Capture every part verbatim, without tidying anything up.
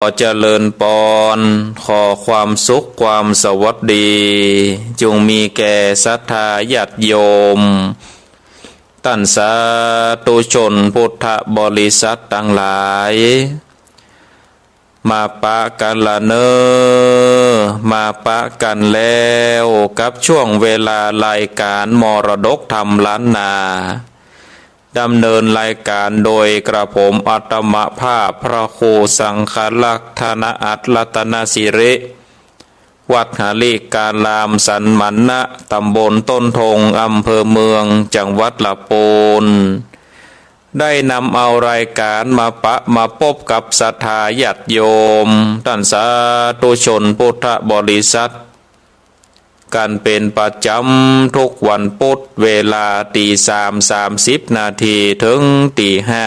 ขอเจริญปอน ขอความสุขความสวัสดี จุ่งมีแก่ศรัทธาญาติโยม ต้านสาธุชนพุทธบริษัทตังหลาย มาปะกั๋นละเน่อ มาปะกั๋นแล้วกับช่วงเวลารายก๋านมรดกธรรมล้านนา ดำเนินรายก๋านโดยกระผมอาตมาภาพพระครูสังฆรักษ์ ธนอัตถ์ รัตนสิริ วัดหริการามสันหมณะ ตำบลต้นทง อำเภอเมือง จังหวัดละปูน ได้นำเอารายก๋านมาปะมาปบกับศรัทธาญาติโยม ต้านสาธุชนพุทธบริษัท กั๋นเป๋นประจ๋ำทุกวันปุธ เวลาตีสามสามสิบนาทีเถิงตีห้า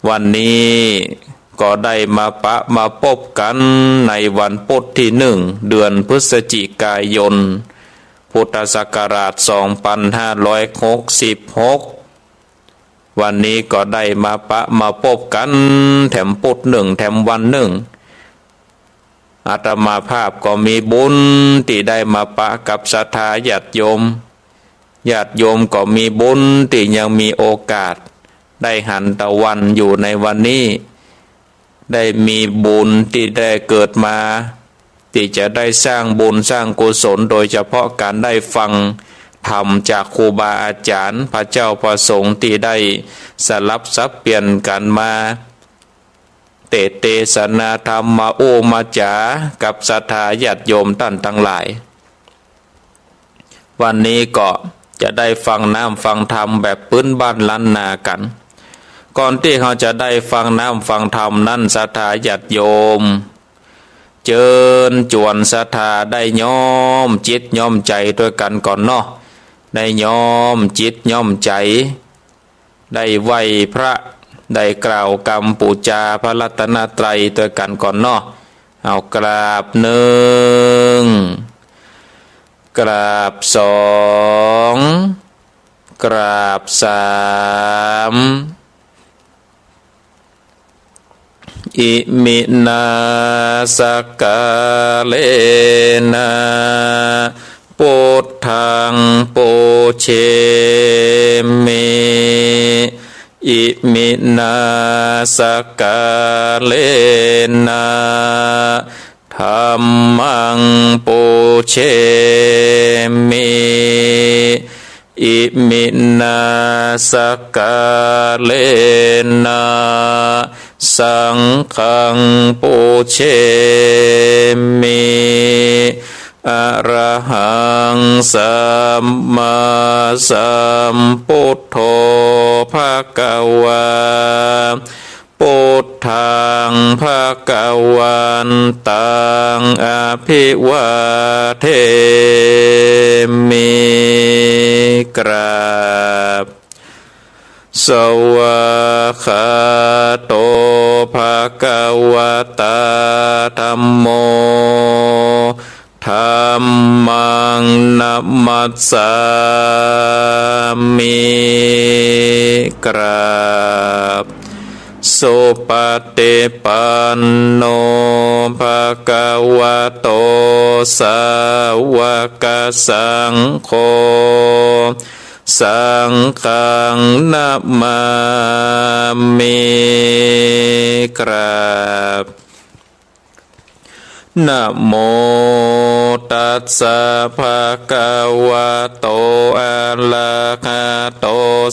วันนี้ก็ได้มาปะมาปบกั๋นในวันปุธตี้หนึ่ง เดือนพฤศจิกายน พุทธศักราชสองปันห้าร้อยหกสิบหก วันนี้ก็ได้มาปะมาปบกั๋นแถมปุธนึ่งแถมวันนึ่ง อาตมาภาพก็มีบุญตี้ได้มาปะกับศรัทธาญาติโยม ญาติโยมก็มีบุญตี้ยังมีโอกาสได้หันตะวันอยู่ในวันนี้ ได้มีบุญตี้ได้เกิดมา ตี้จะได้สร้างบุญสร้างกุศล โดยเฉพาะก๋านได้ฟังธรรมจากครูบาอาจ๋ารย์ พระเจ้าพระสงฆ์ตี้ได้สลับสับเปลี่ยนกั๋นมา เตสน์เตสนาธรรม มาอู้มาจ๋ากับศรัทธาญาติโยมต้านตังหลาย วันนี้ก็จะได้ฟังน้ำฟังธรรมแบบปื๊นบ้านล้านนากั๋น ก่อนตี้เฮาจะได้ฟังน้ำฟังธรรมนั้น ศรัทธาญาติโยม เจิญจวนศรัทธาได้น้อมจิตน้อมใจ๋ตวยกั๋นก่อนเนาะ ได้น้อมจิตน้อมใจ๋ ได้ไหว้พระ ได้กล่าวกำปู๋จาพระรัตนตรัยตวยกั๋นก่อนเนาะ เอากราบนึ่ง กราบสอง กราบสาม อิมินาสักกาเลนะ ปุทธังปูเชมิ อิมินาสักกาเลนะ ธัมมังปูเชมิ อิมินาสักกาเลนะ สังฆังปูเชมิ อะระหังสัมมาสัมปุทโธ ภะคะวา ปุทธัง ภะคะวันตัง อะภิวาเทมิ กราบ สวากขาโต ภะคะวะตา ธัมโม ธัมมัง นะมัสสามิ กราบ สุปะติปันโน ภะคะวะโต สาวกสังโฆ สังฆัง นะมามิ กราบ นะโมตัสสะ ภะคะวะโต อะระหะโต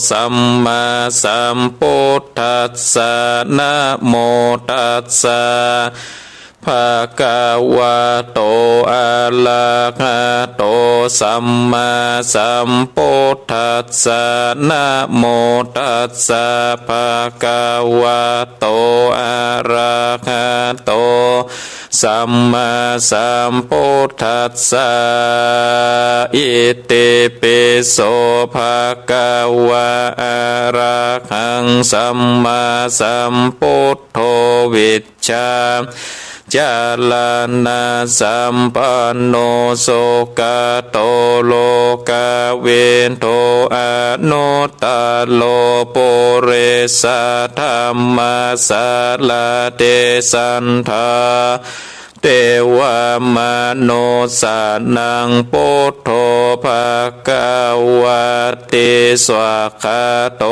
สัมมาสัมพุทธัสสะ นะโมตัสสะ ภะคะวะโต อะระหะโต สัมมาสัมพุทธัสสะ นะโมตัสสะ ภะคะวะโต อะระหะโต สัมมาสัมพุทธัสสะ อิติปิโส ภะคะวะ อะระหัง สัมมาสัมพุทโธ วิชชา จารณสัมปันโน สุขโตโลกวิทู อนุตตโร ปุริสธัมมสารถิ สัทธา เทวมนุสสานัง ปุทโธ ภะคะวะติ สวากขาโต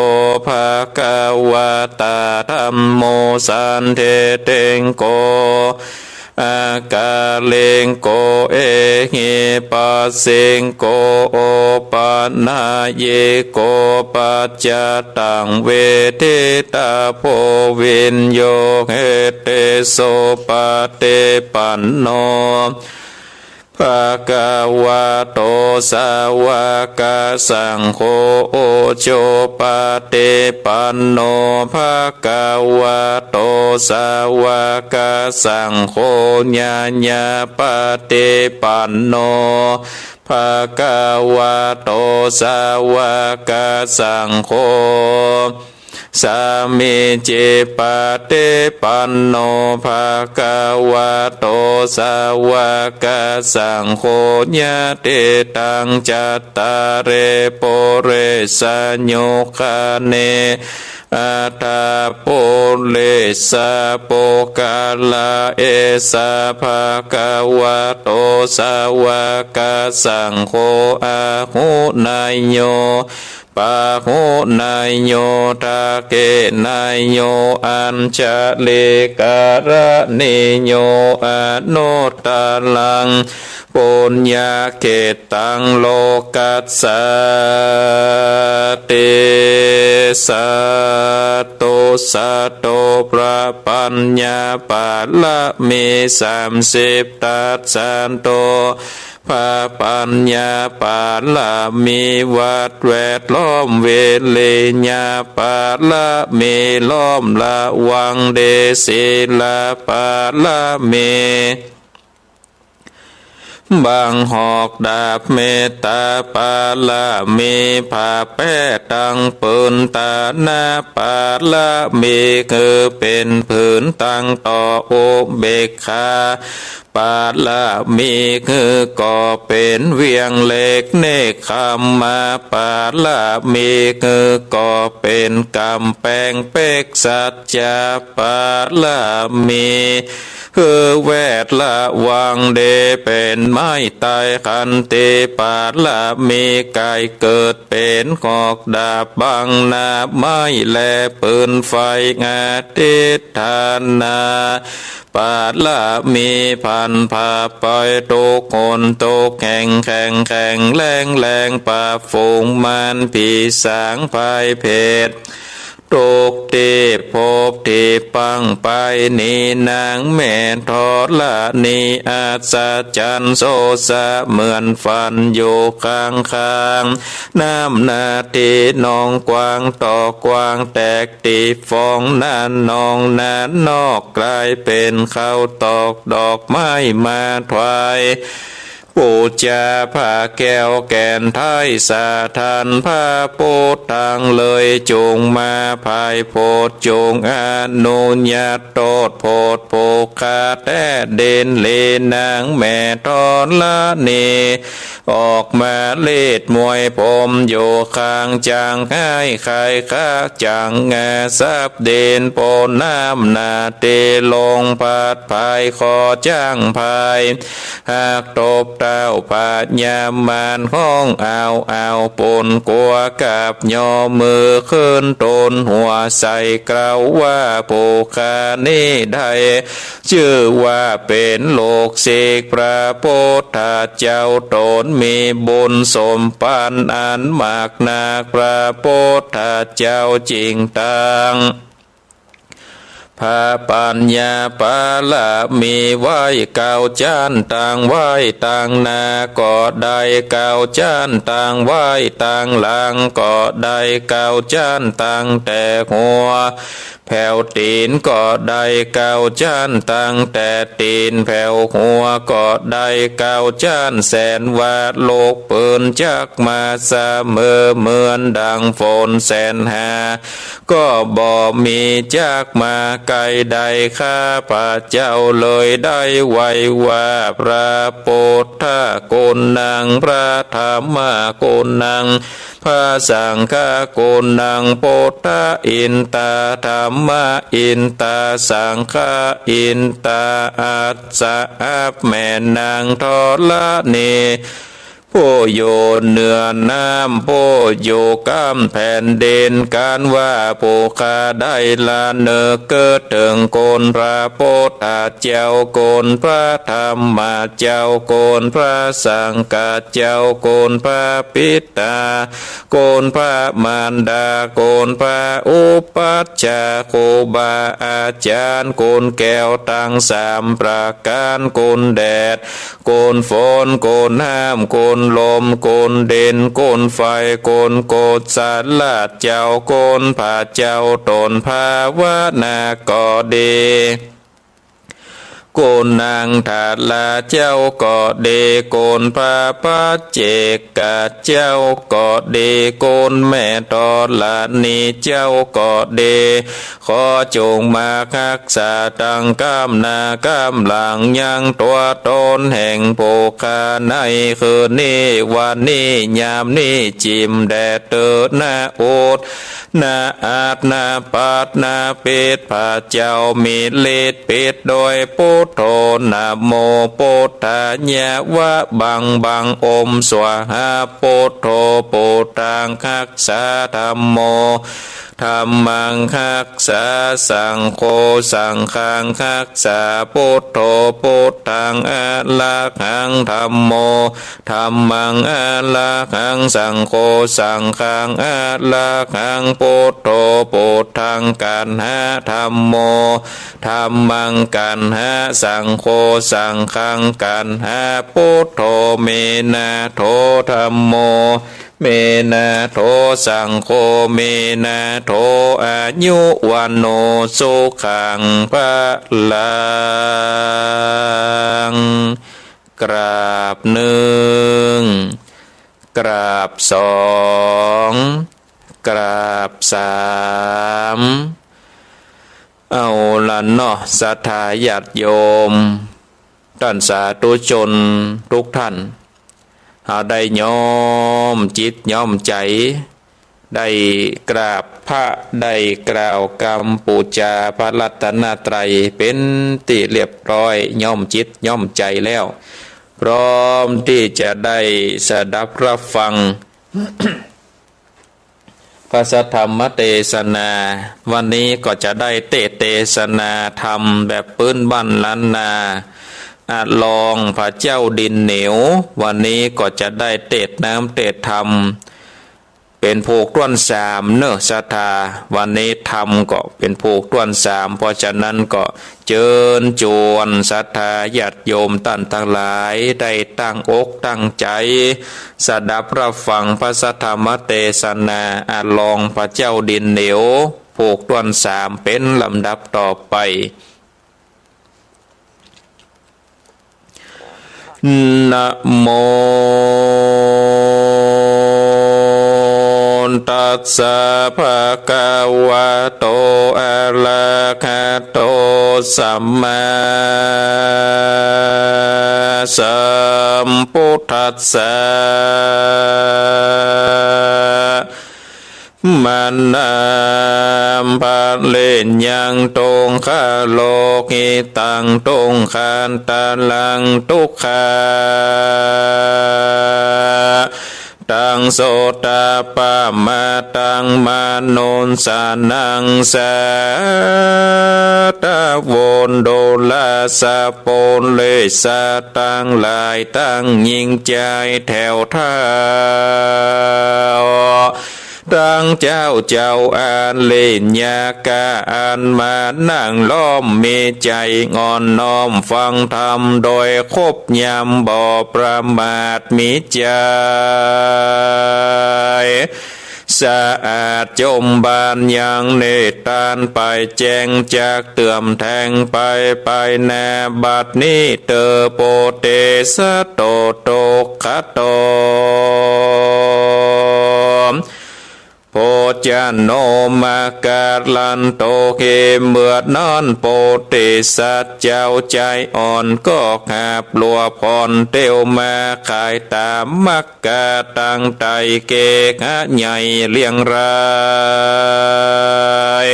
ภะคะวะตา ธัมโม สันทิฏฐิโก อากาลิโก เอหิปัสสิโก โอปะนะยิโก ปัจจตัง เวทิตาโภ วิญโญ เหติ สุปะติปันโน ภะคะวะโต สาวกสังโฆ อุจุปะติปันโน ภะคะวะโต สาวกสังโฆ ญาณาปะติปันโน ภะคะวะโต สาวกสังโฆ สามีจิปะติปันโน ภะคะวะโต สาวกสังโฆ ญาติตัง จัตตาริ ปุริสายุคานิ อัฏฐะปุริสะปุคคละ เอสะ ภะคะวะโต สาวกสังโฆ อาหุเนยโย ปาหุเนยโย ทักขิเนยโย อัญชลีกรณีโย อนุตตรัง ปุญญาเขต ตัง โลกัสสาติ สาธุ สาธุ พระปัญญาปารมีสามสิบทัศน์ สาธุ พระปัญญาปารมี วัดแวดล้อม วิริยะปารมี ล้อมระวังดี ศีลปารมี บังหอกดาบ เมตตาปารมี ผ้าแป้ตังปืน ตานะปารมี คือเป๋นผืนตังต่อ อุเบกขาปารมี คือก่อเป๋นเวียงเหล็ก เนกขัมมะปารมี คือก่อเป๋นก๋ำแปงเป๊ก สัจจะปารมี คือแวดระวังดี เป๋นไม้ตาย ขันติปารมี ก๋ายเกิดเป๋นหอกดาบ บังหน้าไม้และปืนไฟ อธิฏฐานะปารมี พันผ้าไปทุกหนทุกแห่ง แข็งแข็งแรงแรง ปราบฝูงมารผีสางภัยเพศ ทุกตี้ภพตี้ปางไป นี้นางแม่ธรณี อัศจรรย์โสสะเหมือนฝัน อยู่ข้างๆ น้ำนาที หนองกว้างตอกกว้าง แตกตี้ฟอง นาหนองนาหนอก ก๋ายเป๋นข้าวตอกดอกไม้มาถวาย ปู๋จาผ้าแก้วแก่นไท้ สถานพระโพธิ์ตังเลย จุ่งมาไพร่โพธิ์ จุ่งอนุญาตโตษโพธิ์ ผู้ข้าแต๊ดิน หลีนางแม่ธรณี ออกมาลีดมวยผม อยู่ข้างจั่งไห้ ใค่ข้าจั่งงา สับดินโปนน้ำนาที ลงพัดภาย ขอจ้างภาย หากตบเท้าพญามาร ฮ้องอ้าวอ้าวปูนกั๋ว กับย่อมือขึ้นตูนหัว ใส่เกล้าว่า ผู้ข้านี้ได้ จื้อว่าเป๋นลูกศิษย์พระพุทธเจ้า ต๋นมีบุญสมปันอันมากนัก พระพุทธเจ้าจึงตัง พระปัญญาปารมีไว้เก้าจั้น ตั้งไว้ตังหน้าก็ได้เก้าจั้น ตั้งไว้ตังหลังก็ได้เก้าจั้น ตั้งแต่หัว แผวตี๋นก็ได้เก้าจ๊าน ตั้งแต่ตี๋นแผวหัวก็ได้เก้าจ๊าน แสนว่าโลกปืนจักมาเสมอ เหมือนดังฝนแสนหา ก็บ่มีจักมาใก้ได้ ข้าพเจ้าเลยได้ไหว้ว่า พระปุทธะกุณัง พระธัมมะกุณัง พระสังฆะกุณัง ปุทธะอินตา ธัมมะอินตา สังฆะอินตา อัสสะ อับแม่นางธรณี ผู้อยู่เหนือน้ำ ผู้อยู่ก้ำแผ่นดิน กันว่าผู้ข้าได้ละนึกเถิงคุณพระปุทธเจ้า คุณพระธัมมะเจ้า คุณพระสังฆะเจ้า คุณพระปิตา คุณพระมารดา คุณพระอุปัชฌาย์ ครูบาอาจ๋ารย์ คุณแก้วตังสามประก๋าน คุณแดด คุณฝน คุณน้ำ คุณลม คุณดิน คุณไฟ คุณกุศลเจ้า คุณพระเจ้าต๋นภาวนาก็ดี คุณนางทาราเจ้าก็ดี คุณพระปัจเจกเจ้าก็ดี คุณแม่ธรณีเจ้าก็ดี ขอจงมาฮักษาตังก้ำหน้าก้ำหลังยังตั๋วต๋นแห่งผู้ข้าในคืนนี้วันนี้ยามนี้ จิ่มแด่เตอ นะอุด นะอาด นะปัด นะปิด พระเจ้ามีฤทธิ์ปิดโดยปุทโธ นะโมปุทธายะ วะบังบัง โอมสวาหา ปุทโธ ปุทธังฮักษา ธัมโม ธัมมังฮักษา สังโฆ สังฆังฮักษา ปุทโธ ปุทธังอะระหัง ธัมโม ธัมมังอะระหัง สังโฆ สังฆังอะระหัง ปุทโธ ปุทธังกัณหะ ธัมโม ธัมมังกัณหะ สังโฆ สังฆังกัณหะ ปุทโธ เมนะโถ ธัมโม เมนะโถ สังโฆ เมนะโถ อายุ วัณโณ สุขัง พลัง กราบนึ่ง กราบสอง กราบสาม เอาละเนาะ ศรัทธาญาติโยม ต้านสาธุชนทุกท่าน เฮาได้น้อมจิตน้อมใจ๋ ได้กราบพระ ได้กล่าวกำปู๋จาพระรัตนตรัยเป๋นตี้เรียบร้อย น้อมจิตน้อมใจ๋แล้ว พร้อมตี้จะได้สดับรับฟัง พระสัทธรรมเตสนา วันนี้ก็จะได้เตสน์เตสนาธรรมแบบปื๊นบ้านล้านนา อะ รองพระเจ้าดินเหนียว วันนี้ก็จะได้เตสน์น้ำเตสน์ธรรม เป๋นผูกต้วนสามเนาะศรัทธา วันนี้ธรรมก็เป๋นผูกต้วนสาม เพราะฉะนั้นก็เจิญจวนศรัทธาญาติโยมต้านตังหลาย ได้ตั้งอกตั้งใจ๋ สดับรับฟังพระสัทธรรมเตสนา อะ รองพระเจ้าดินเหนียว ผูกต้วนสาม เป๋นลำดับต่อไป นะโม ตัสสะ ภะคะวะโต อะระหะโต สัมมาสัมพุทธัสสะ มะนะ ปะริญญัง ทุกขะโลกิตัง ทุกขันตะรัง ทุกขะ ตัง โสตะปะมะตัง มะนุสสานัง สาธะ โว ดูราสะ ปุริสะตังหลาย ตังญิงจายแถวเฒ่า ตังเจ้า เจ้าอริยะ กะอันมานั่งล้อม มีใจ๋อ่อนน้อมฟังธรรม โดยครบยามบ่ประมาท มีใจ๋ สะอาดจมบานยังเนตรตานไปแจ้งจักเตื้อมแทงไปไปนาบัดนี้เตอ ปุตติสสะโต ทุกขะโต โภจโน มะกะรันโต เฮ เมื่อนั้น ปุตติสสะเจ้าใจ๋อ่อนก็หาบหลัวผ่อนเตียวมาขายต๋ามมัก กะตังไตเกหะใหญ่เลียงราย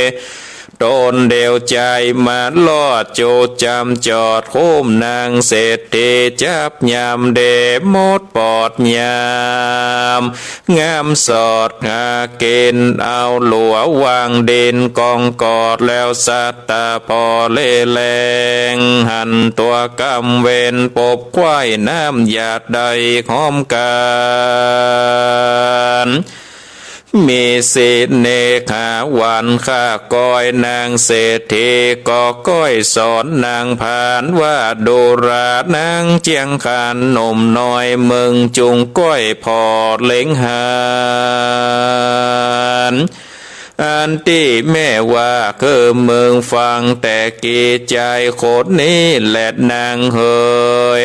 ต๋นเดียวใจ๋มารอดจุดจ๋ำจอดคุ้มนางเศรษฐีจับยามเดหมดปอดยาม งามสอดหากิ๋นเอาหลัววางดินกองกอดแล้วสัตว์ตะปอเลแลง หันตั๋วกำเวนปบ ไขว้น้ำหยาดได้หอมกั๋น มีสิเนหาหวานค่าก้อย นางเศรษฐีก็ก้อยสอนนางผานว่า ดูรา นางเจียงขันหนุ่มน้อย มึงจุ่งก้อยผ่อเล็งหัน อันตี้แม่ว่าคือมึงฟังแต่กี้ จายคนนี้แหละนางเหย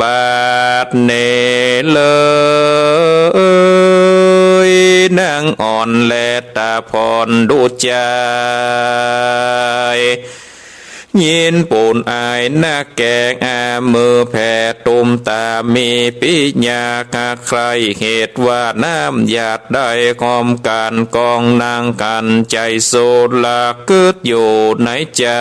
บัดนี้เลย นางอ่อนแลตาผ่อนดูจาย ยินปูนอายนักแก อามือแผ่ตุ้มต๋า มีปิญญาคักใคร่ เหตุว่าน้ำหยาดได้หอมกั๋น กองนางกั๋นใจ๋สุรากึ๊ดอยู่ในใจ๋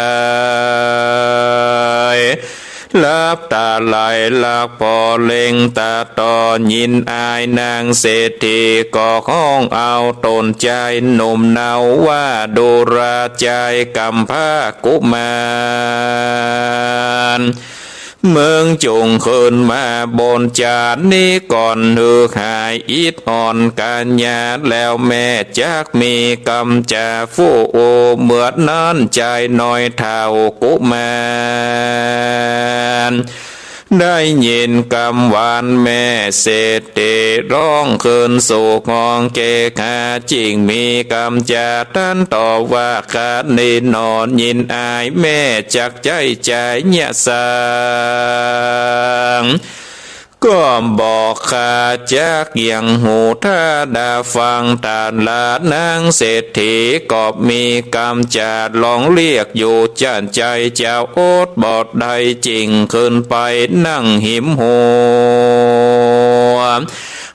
หลับต๋าไหลหลักผ่อเล็งต๋าต่อ ยินอายนางเศรษฐีก็ฮ้องเอาต๋นจายหนุ่มเนาว่า ดูราจายกำพร้ากุมาร มึงจุ่งขึ้นมาบนจานนี้ก่อน หื้อหายอิดอ่อนกัญญา แล้วแม่จักมีกำจ๋าฟู่อู้ เมื่อนั้นจายน้อยเฒ่ากุมาร ได้ยินกำหวานแม่เศรษฐีร้องขึ้นสู่ห้องเกหา จิ่งมีกำจ๋าตรัสตอบว่า คานี้หนอ ยินอายแม่จักใจ๊จายเยียะสัง ก็บอกข้าจักเยียงหูถ้าดาฟัง ต๋านละนางเศรษฐีก็มีกำจ๋า ลองเรียกอยู่จั้น จายเจ้าอดบ่ได้ จิ่งขึ้นไปนั่งหิมหัว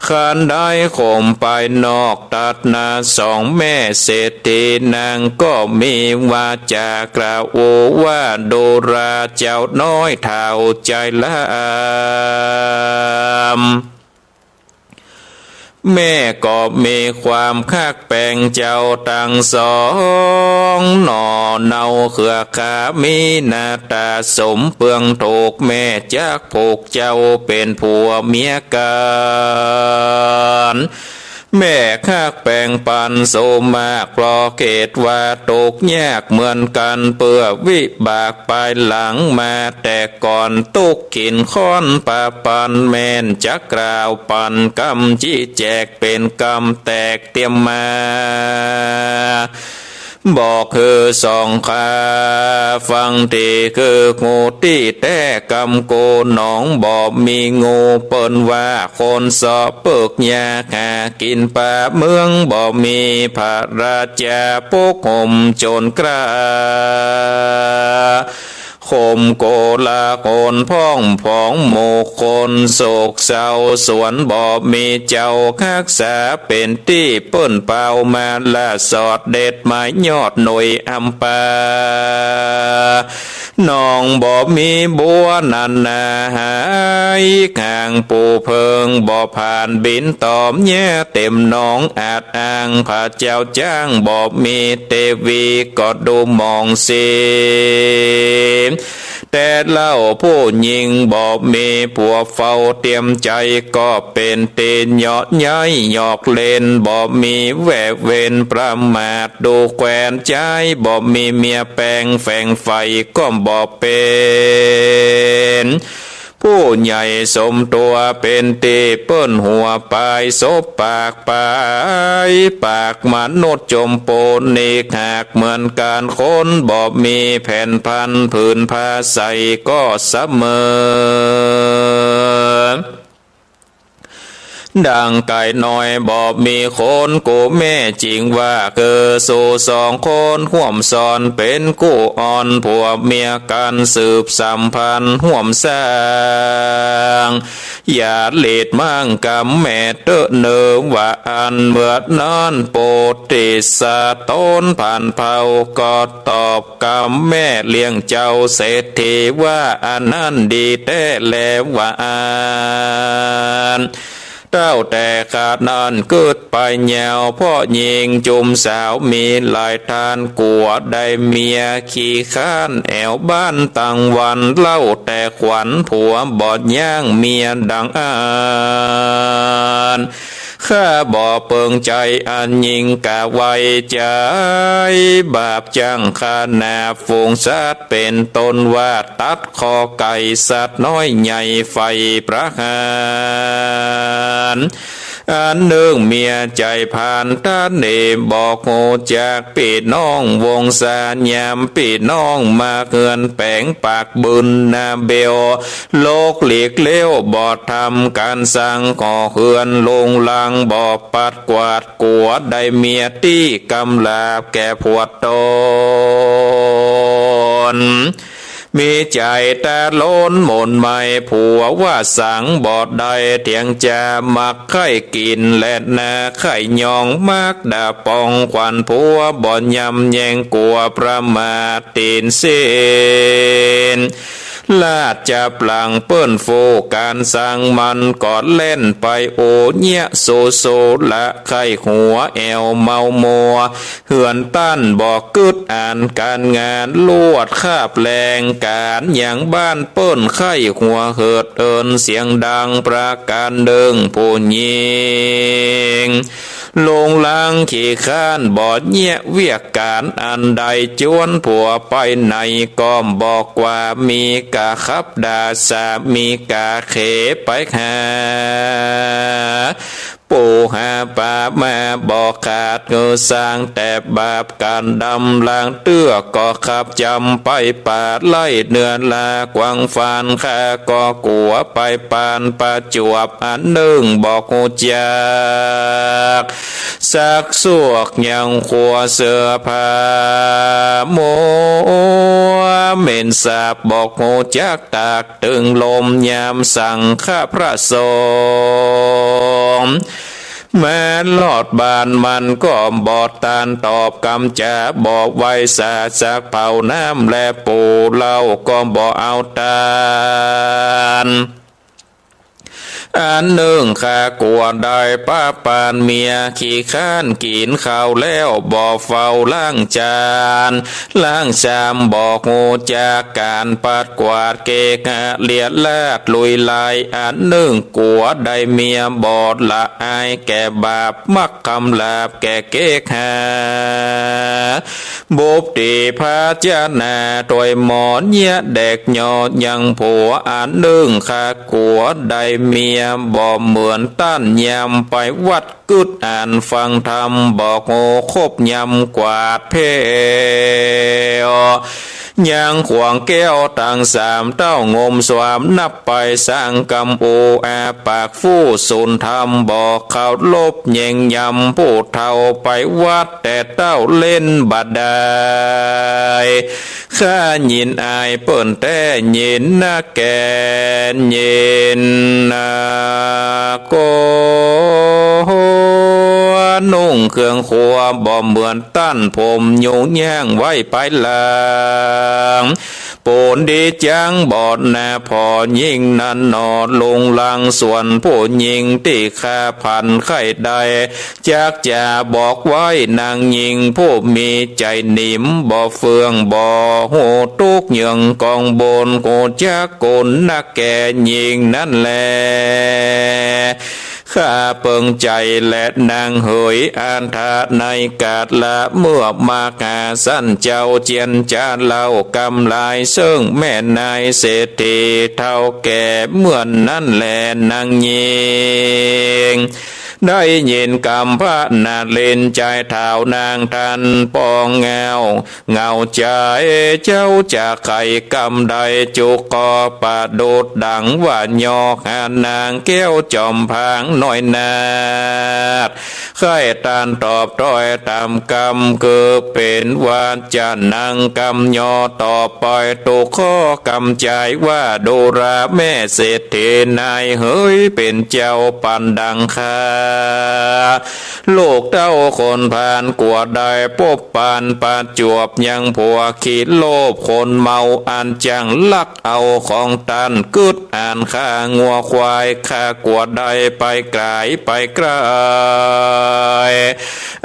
คันได้ข่มไปนอกตัดหน้าสองแม่เศรษฐี นางก็มีวาจากล่าวอู้ว่า ดูราเจ้าน้อยเฒ่าจายลำ แม่ก็มีความคักแปงเจ้าตังสองหน่อ เนาเหือขามีหน้าต๋าสมเปืองถูก แม่จักผูกเจ้าเป๋นผัวเมียกั๋น แม่คักแปงปันโสมาก เพราะเกรงว่าตกยากเหมือนกั๋น เปื้อวิบากปายหลังมาแต่ก่อน ตุ๊กขินค้อนปะปัน แม่นจักกล่าวปันกำ จี้แจกเป๋นกำแตกเตียมมา บอกหื้อสองข้าฟังตี้ คือฮู้ตี้แต๊กำกูหนองบ่มีงู เปิ้นว่าคนเซาะเปิ๊กยากหากิ๋นป่าเมือง บ่มีพระราชาปกห่มโจรกล้า ข่มโกลาหลพ่องผองหมู่คน โศกเศร้าสวนบ่มีเจ้าฮักษา เป๋นตี้เปิ้นเป่ามาละสอด เด็ดไม้ยอดหน่วยอำปา หนองบ่มีบัวนันนาหาย หางปูเพิงบ่ผ่านบินตอม แย่เต็มหนองอาจอ้าง พระเจ้าจ๊างบ่มี เตวีก็ดูหมองเสีย แต่เล่าผู้หญิงบ่มีผัวเฝ้าเตียมใจ๋ ก็เป๋นตี้เหยาะเย้ยหยอกเล่น บ่มีแว่เว้นประมาท ดูแควนใจ๊บ่มีเมียแปง แฝงใฝ่ก็บ่เป๋น ผู้ใหญ่สมตั๋วเป๋นตี้เปิ้นหัวปาย สบปากปาย ปากมนุษย์จมปูน อีกหากเหมือนกั๋น คนบ่มีแผ่นพัน ผืนผ้าใส่ก็เสมอ ดังไก่น้อยบ่มีขน กู้แม่จึงว่า คือสูสองคนฮ่วมซ่อน เป๋นกู้อ่อนผัวเมียกั๋น สืบสัมพันธ์ฮ่วมสร้าง อย่าหลีดมั่งกำแม่เต๊อะเนอ ว่าอั้น เมื่อนั้นปุตติสะตนผ่านเผ่า ก็ตอบกำแม่เลี้ยงเจ้าเศรษฐีว่า อันนั้นดีแต๊แล ว่าอั้น เต้าแต่ข้านั้นกึ๊ดไปยาว เพราะญิงจุมสาวมีหลายต้าน กั๋วได้เมียขี้ค้านแอ่วบ้านตังวัน เล่าแต่ขวัญผัวบ่ย่างเมียดังอั้น ข้าบ่เปิงใจ๋อันญิงกะไว้ใจ๋ บาปจั้งขนาดฝูงสัตว์ เป๋นต้นว่าตัดคอไก่ สัตว์น้อยใหญ่ใฝ่ประหาร อันนึ่งเมียใจ๋พาลต้านเอง บ่ฮู้จักปี้น้องวงศา ยามปี้น้องมาเฮือนแป๋งปากบึนนาเบล ลกหลีกเลี้ยวบ่ทำก๋านสัง ก่อเฮือนลุงรังบ่ปัดกวาด กั๋วได้เมียตี้กำหลาบแก่ผัวตน มีใจ๋ตาโลนหม่นไหม้ ผัวว่าสังบ่ได้เถียงจ๋า มักใค่กิ๋นแลนา ใค่ยองมักดาป๋อง ขวัญผัวบ่ยำแยง กั๋วประมาทตี๋นเส้น ลาดจับหลังเปิ้น ฟูก๋านสังมันก็แล่นไป โอเยียะโซโซละ ใค่หัวแอ่วเมามัว เฮือนต้านบ่กึ๊ดอันก๋านงาน ลวดคาบแรงก๋านยังบ้านเปิ้น ใค่หัวเหิดเอิ้นเสียงดังประก๋านนึ่ง ผู้ญิง ลุงรังขี้ค้านบ่เยียะเวียกก๋านอันใด จวนผัวไปไหนก็บอกว่า มีก๋าขับด่าสามีก๋าเขไปหาปูหาป๋ามาบ่ขาด หื้อสร้างแต่บาปก๋านดำ ลางเตื้อก็ขับจ๋ำไปป่า ไล่เนื้อลากวางฟาน ข้าก็กั๋วไปปานประจวบ อันนึ่งบ่ฮู้จัก ซักซวกยังครัวเสื้อผ้ามัว เหม็นสาบบ่ฮู้จักตากตึงลม ยามสังฆพระสงฆ์ แม้ลอดบ้านมันก็บ่ต้านตอบกำจ๋า บ่ไหว้สาสักเผาน้ำแล ปูเหล้าก็บ่เอาต้าน อันนึ่งข้ากั๋วได้ปะปานเมียขี้ค้าน กิ๋นข้าวแล้วบ่เฝ้าล้างจาน ล้างชามบ่ฮู้จักก๋าน ปัดกวาดเกะกะเลียราดลุยลาย อันนึ่งกั๋วได้เมียบ่ละอายแก่บาป มักคำหลาบแก่เกะกะ บุบตี๋ภาชนะถ้วยหม้อเยียะแดกหย่อยังผัว อันนึ่งข้ากั๋วได้เมียบ่เหมือนต้าน ยามไปวัดกึ๊ดอันฟังธรรม บ่ฮู้คบยำกวาดแผ้ว ยังขวางแก้วตังสามเต้า งมสวามนับไปสร้างกำ โออาปากฟู่สูนธรรม บ่เคารพแยงยำผู้เฒ่า ไปวัดแต่เต้าเล่นบ่ดาย ข้ายินอายเปิ้นแต๊ ยินนักแก่น ยินนักโก นุ่งเครื่องครัวบ่เหมือนต้าน ผมยุงย่างไว้ปายหลัง ปูนดีจังบ่หนาผ่อ ยิ่งนั้นหนอลุงรัง ส่วนผู้ญิงตี้ข้าผันใค่ได้ จักจะบอกไว้นางญิงผู้มีใจ๋หนิม บ่เฟื่องบ่ฮู้ตุ๊กข์ เยื่องกองบุญ ฮู้จักกุณนักแก่ ญิงนั้นแล ถ้าเปิงใจ๋แลนางเหย อัฏฐะในก๋าละเมื่อมหาสันเจ้าเจียรจาเล่ากำลายเซิ่งแม่นายเศรษฐีเฒ่าแก่เมื่อนั้นแล นางญิงได้ยินกำพระนเรนทร์ ใจ๋ถาวนางตันปองเงา เหงาใจ๋ เจ้าจะใค่กำใด จุกก็ประดุจดังว่ายอกหานางแก้วจ๋อมพางน้อยนาฏ ใค่ตันตอบถ้อยต๋ามกำ คือเป๋นวาจานังกำย่อต่อไป ตุ๊ข้อกำใจ๋ว่า ดูราแม่เศรษฐีนายเหย เป๋นเจ้าปันดังข้า ลูกเต้าคนพาลกั๋วได้ปบปานประจวบยังผัวขี้โลภคนเมา อันจั่งลักเอาของตัน กึ๊ดอันฆ่างัวควาย ข้ากั๋วได้ไปก๋ายไปก๋าย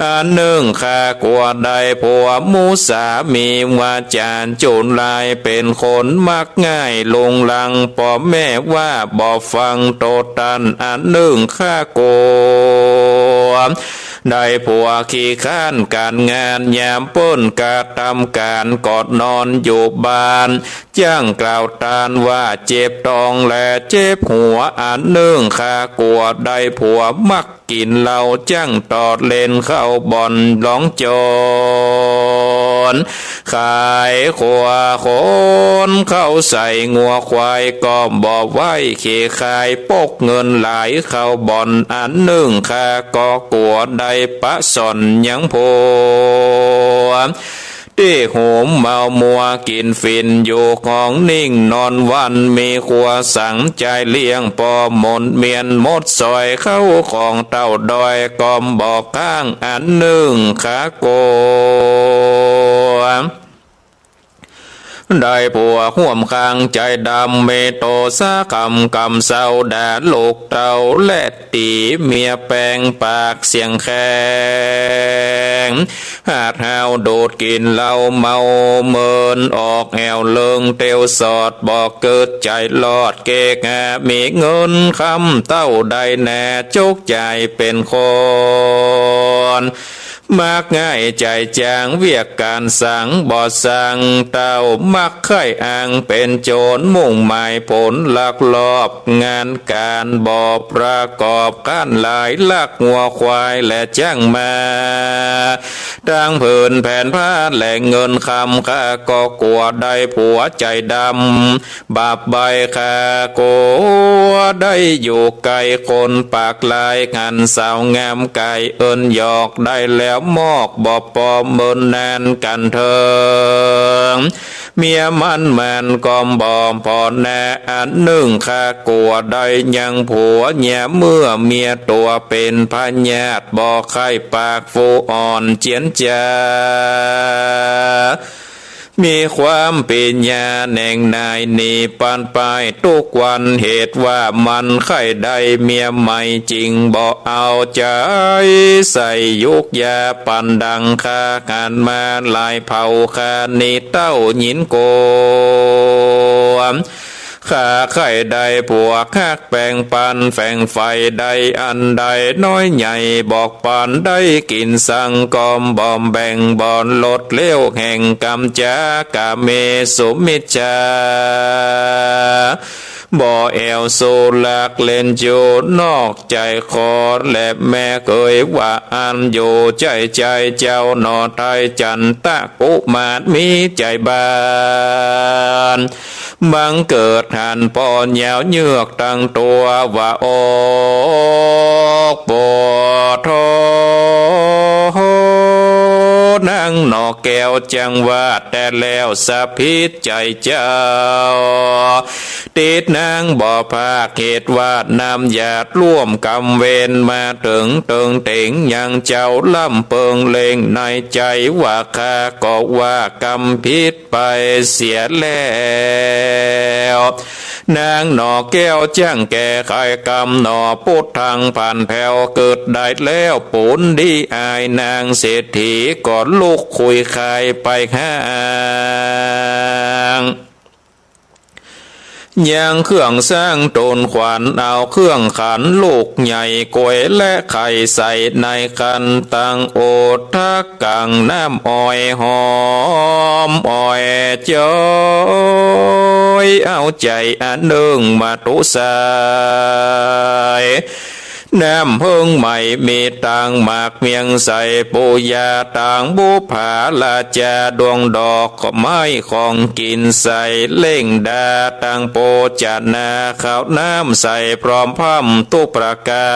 อันนึ่งข้ากั๋วได้ผัวมุสา มีวาจ๋าจุลาย เป๋นคนมักง่ายลุงลัง ป้อแม่ว่าบ่ฟังโตตัน อันนึ่งข้ากั๋วได้ผัวขี้ค้านก๋านงาน ยามเปิ้นกระตำก๋านก็นอนอยู่บ้าน จั่งกล่าวตันว่าเจ็บต๊องและเจ็บหัว อันนึ่งข้ากั๋วได้ผัวมัก กิ๋นเหล้าจั่งตอดเล่นเข้าบ่อนหลองจ๋อน ขายขัวคนเข้าใส่งัวควายก็บ่ไหว เขขายปกเงินหลายเข้าบ่อน อันนึ่งข้าก็กั๋วได้ปะส่อนยังผัว ตี้โหมเมามัวกิ๋นฝิ่นอยู่ห้องนิ่งนอนวัน มีครัวสังใจ๊เลี้ยง ป้อหมดเมียนหมดซอยเข้าของเต้าดอย ก็บ่ข้างอันนึ่งข้ากั๋ว ได้ผัวฮ่วมข้างใจ๋ดำ เมโตสาคำกำเซาด่าลูกเต้าและ ตี๋เมียแป๋งปากเสียงแข็ง หาดหาวดูดกิ๋นเหล้าเมาเมิน ออกแอ่วเลิงเตียวสอด บ่เกิดใจ๋รอดเกกหา มีเงินคำเต้าใดแน่ จกใจ๋เป๋นคน มักง่ายใจ๋จ๋าง เวียกก๋านสังบ่สัง เต้ามักใค่อังเป๋นโจร มุ่งหมายผลลักลอบ งานก๋านบ่ประกอบ ค้านหลายลักงัวควายและจ๊างม้า ตังผืนแผนผ้าและเงินคำ ข้าก็กั๋วได้ผัวใจ๋ดำ บาปใบ้ข้ากั๋วได้อยู่ไก๋คนปากลาย หันสาวงามไก๋เอิ้นหยอก ได้แล้วมอกบ่ปอเมินนานกั๋นเถิง เมียมันมันก็บ่ผ่อนแน่ อันนึ่งข้ากั๋วได้ยังผัว เยียะเมื่อเมียตั๋วเป๋นพยาธิ บ่ใค่ปากผู้อ่อนเจียรจา มีความปิญญาแหน่งนายหนีปันไป ตุ๊กวันเหตุว่ามันใค่ได้เมียใหม่จริง บ่เอาใจ๋ใส่ยุกยา ปันดังข้าหันมาหลายเผ่า ข้านี้เต้าหญินโก ข้าใค่ได้ผัวฮักแป๋งปัน แฝงใฝ่ได้อันใดน้อยใหญ่ บอกปันได้กิ๋นสัง ก็บ่แบ่งบ่ลด เลี้ยวแห่งก๋ามจ๋ากาเมสุมิจฉา บ่แอ่วสู่ลักเล่นจู้ นอกใจ๋ขอและแม่เกยว่าอั้น อยู่ใจ๋ใจ๋เจ้าหน่อไทยจันตะกุมาร มีใจ๋บาน บังเกิดหันป้อนยาวเยือกตังตั๋วว่า โอ๊ก ปวดโธ่ นางหน่อแก้วจังว่า แต่แล้วสะผิดใจ๋เจ้า ติดนางบ่ภาค เหตุว่าน้ำยาร่วมกรรมเวร มาเถิงเถิงเต๋งยังเจ้า ล่ำเปิงเล็งในใจ๋ว่า ข้าก็ว่ากรรมผิด ไปเสียแล้ว นางหน่อแก้วจั้งแก้ไขกรรมหน่อ ปุทธังผันแผวเกิดได้แล้ว ปูนดีอายนางเศรษฐี ก็ลุกคุยคายไปห้าง ยังเครื่องซางต้นขวัญ เอาเครื่องขันลูกใหญ่ กล้วยและไข่ใส่ในขัน ตั้งโอทะกังน้ำอ้อยหอมอ้อยจอย เอาใจ๋อันนึ่งมาตุใส่ น้ำเผิงใหม่มีตางหมากเมียงใส่ ปูยาตางบุปผาราจา ดวงดอกไม้ของกิ๋นใส่ เล่งดาตางโภจนา ข้าวน้ำใส่พร้อมพร่ำทุกประก๋า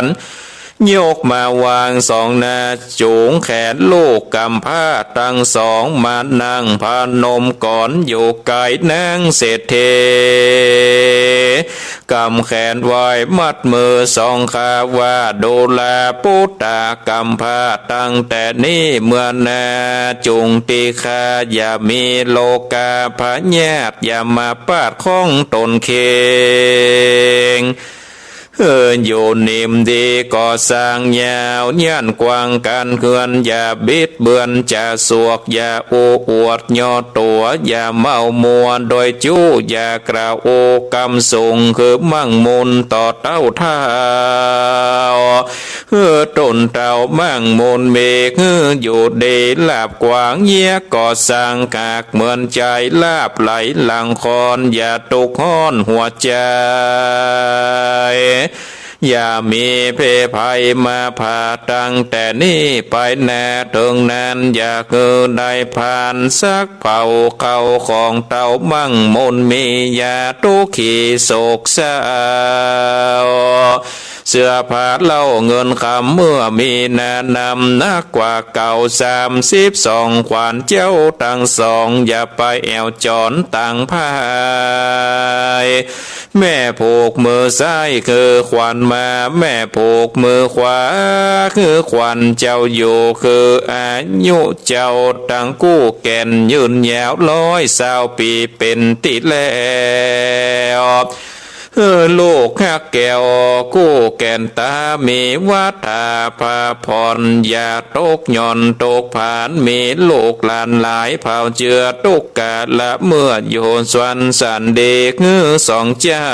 น ยกมาวางสองหน้า จูงแขนลูกกำพร้าตังสอง มานั่งพนมก่อนอยู่ใก้นางเศรษฐี กำแขนไหว้มัดมือสองข้าว่า ดูราปุตตะกำพร้าตั้งแต่นี้เมื่อหน้า จุ่งตี้ข้าอย่ามีโรคาพยาธิ อย่ามาปาดของต๋นเข่ง เออ อยู่นิ่มดีก่อสร้างยาว ย่านกว้างก๋านเฮือนอย่าบิดเบือนจ๋าสวก อย่าอู้อวดย่อตั๋ว อย่าเมามัวโดยจู้ อย่ากล่าวอู้กำสูง คือมั่งมูนต่อเต้าเฒ่า เออ ต้นเต้ามั่งมูนมี คืออยู่ดีลาบกว้าง เยียะก่อสร้างหากเหมือนใจ๋ ลาบไหลหลังคอน อย่าทุกข์ฮ้อนหัวใจ๋ อย่ามีเพศภัยมาผ่า ตั้งแต่นี้ไปหน้าเถิงนาน อย่าหื้อได้ผ่านสักเผ่า เข้าของเต้ามั่งมูนมี อย่าทุกขีโศกเศร้า เสื้อผ้าเหล้าเงินคำเมื่อมีหนานำ นักกว่าเก่าสามสิบสอง ขวัญเจ้าตังสอง อย่าไปแอ่วจ๋อนตางภาย แม่ผูกมือซ้ายคือขวัญมา แม่ผูกมือขวาคือขวัญเจ้าอยู่ คืออายุเจ้าตังกู้แก่นยืนยาวร้อยซาวปี๋เป๋นตี้แล้ว เออ ลูกฮักแก้วกู้แก่นต๋า มีวัฏฏาภาพร อย่าตกหย่อนตกผาน มีลูกหลานหลายเผ่าเจือ ตุ๊กกาละเมื่ออยู่สวรรค์สันดี คือสองเจ้า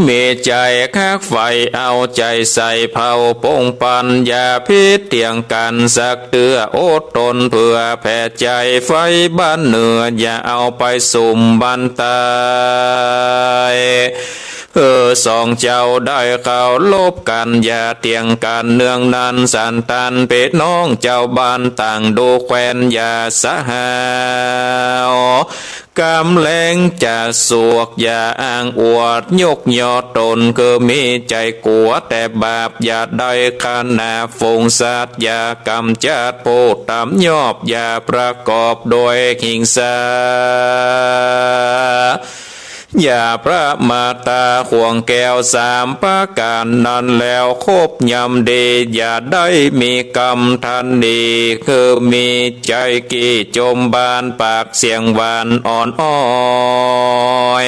มีใจ๋คักใฝ่เอาใจ๋ใส่เผ่าปงปัน อย่าผิดเถียงกั๋นสักเตื้อ อดตนเปื้อแผ่ใจ๋ ไฟบ้านเหนืออย่าเอาไปสุมบ้านใต้ เออ สองเจ้าได้เคารพกั๋น อย่าเถียงกั๋นเนืองนั้น สันตานปี้น้องเจ้าบ้านต่างดูแควน อย่าสะหาว กำแลงจ๋าสวก อย่าอ้างอวดยกย่อต๋น คือมีใจ๋กั๋วแต่บาป อย่าได้ขนาฝูงสัตว์ อย่ากำจัดผู้ต่ำยอบ อย่าประกอบโดยหิงสา อย่าประมาทต๋าข่วงแก้วสามประก๋านนั้นแล้ว คบยำดี อย่าได้มีกำทันดี คือมีใจ๋กี้จมบาน ปากเสียงหวานอ่อนอ้อย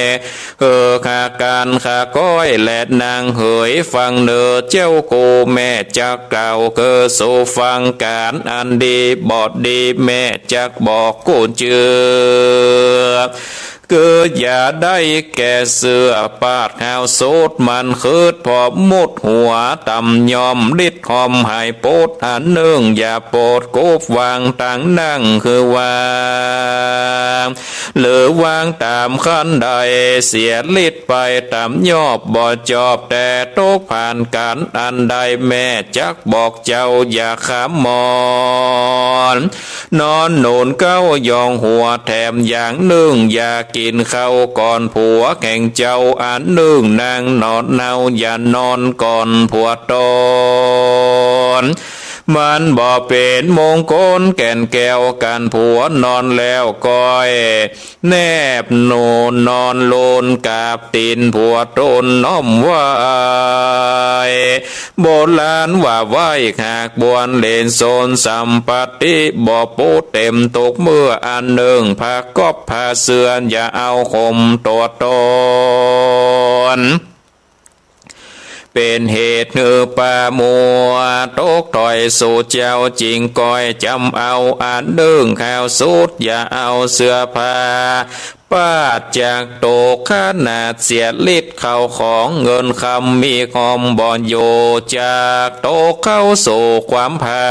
เออ ข้าก๋านข้าก้อยและนางเหย ฟังเน่อเจ้ากู้แม่จักกล่าว คือสู่ฟังก๋านอันดีบ่ดี แม่จักบอกกู้เจื้อ คืออย่าได้แก่เสื้อปาดหาวสูด มันคืดพอหมดหัว ต่ำยอมลิดหอมหายโปด อันนึ่งอย่าโปดกุบวางตังนั่ง คือวาง หรือวางต๋ามขั้นใด เสียลิดไปต่ำยอบ บ่จอบแต่ตกผ่านก๋านอันใด แม่จักบอกเจ้าอย่าขามอน นอนหนุนเก๊ายองหัวแถมอย่างนึ่ง อย่ากิ๋นข้าวก่อนผัวแห่งเจ้า อันนึ่งนางหนอนเนา อย่านอนก่อนผัวต๋น มันบ่เป๋นมงคลแก่นแก้ว ก๋านผัวนอนแล้วก้อย แนบหนุนนอนลูนกราบตี๋นผัวต๋นน้อมไหว้ โบราณว่าไหว้หากบวนเหลนโสน สัมปัตติบ่ปูเต็ม ตกเมื่ออันนึ่ง ผ้ากอบผ้าเสื้ออย่าเอาห่มตั๋วต๋น เป เป๋นเหตุหื้อป้ามัวตกถ้อย สูเจ้าจึงก้อยจ๋ำเอา อันนึ่งข้าวสุดอย่าเอาเสื้อผ้า ปราศจากตก ขนาดเสียฤทธิ์เข้าของเงินคำมีคอมบ่อยู่ จักตกเข้าสู่ความผั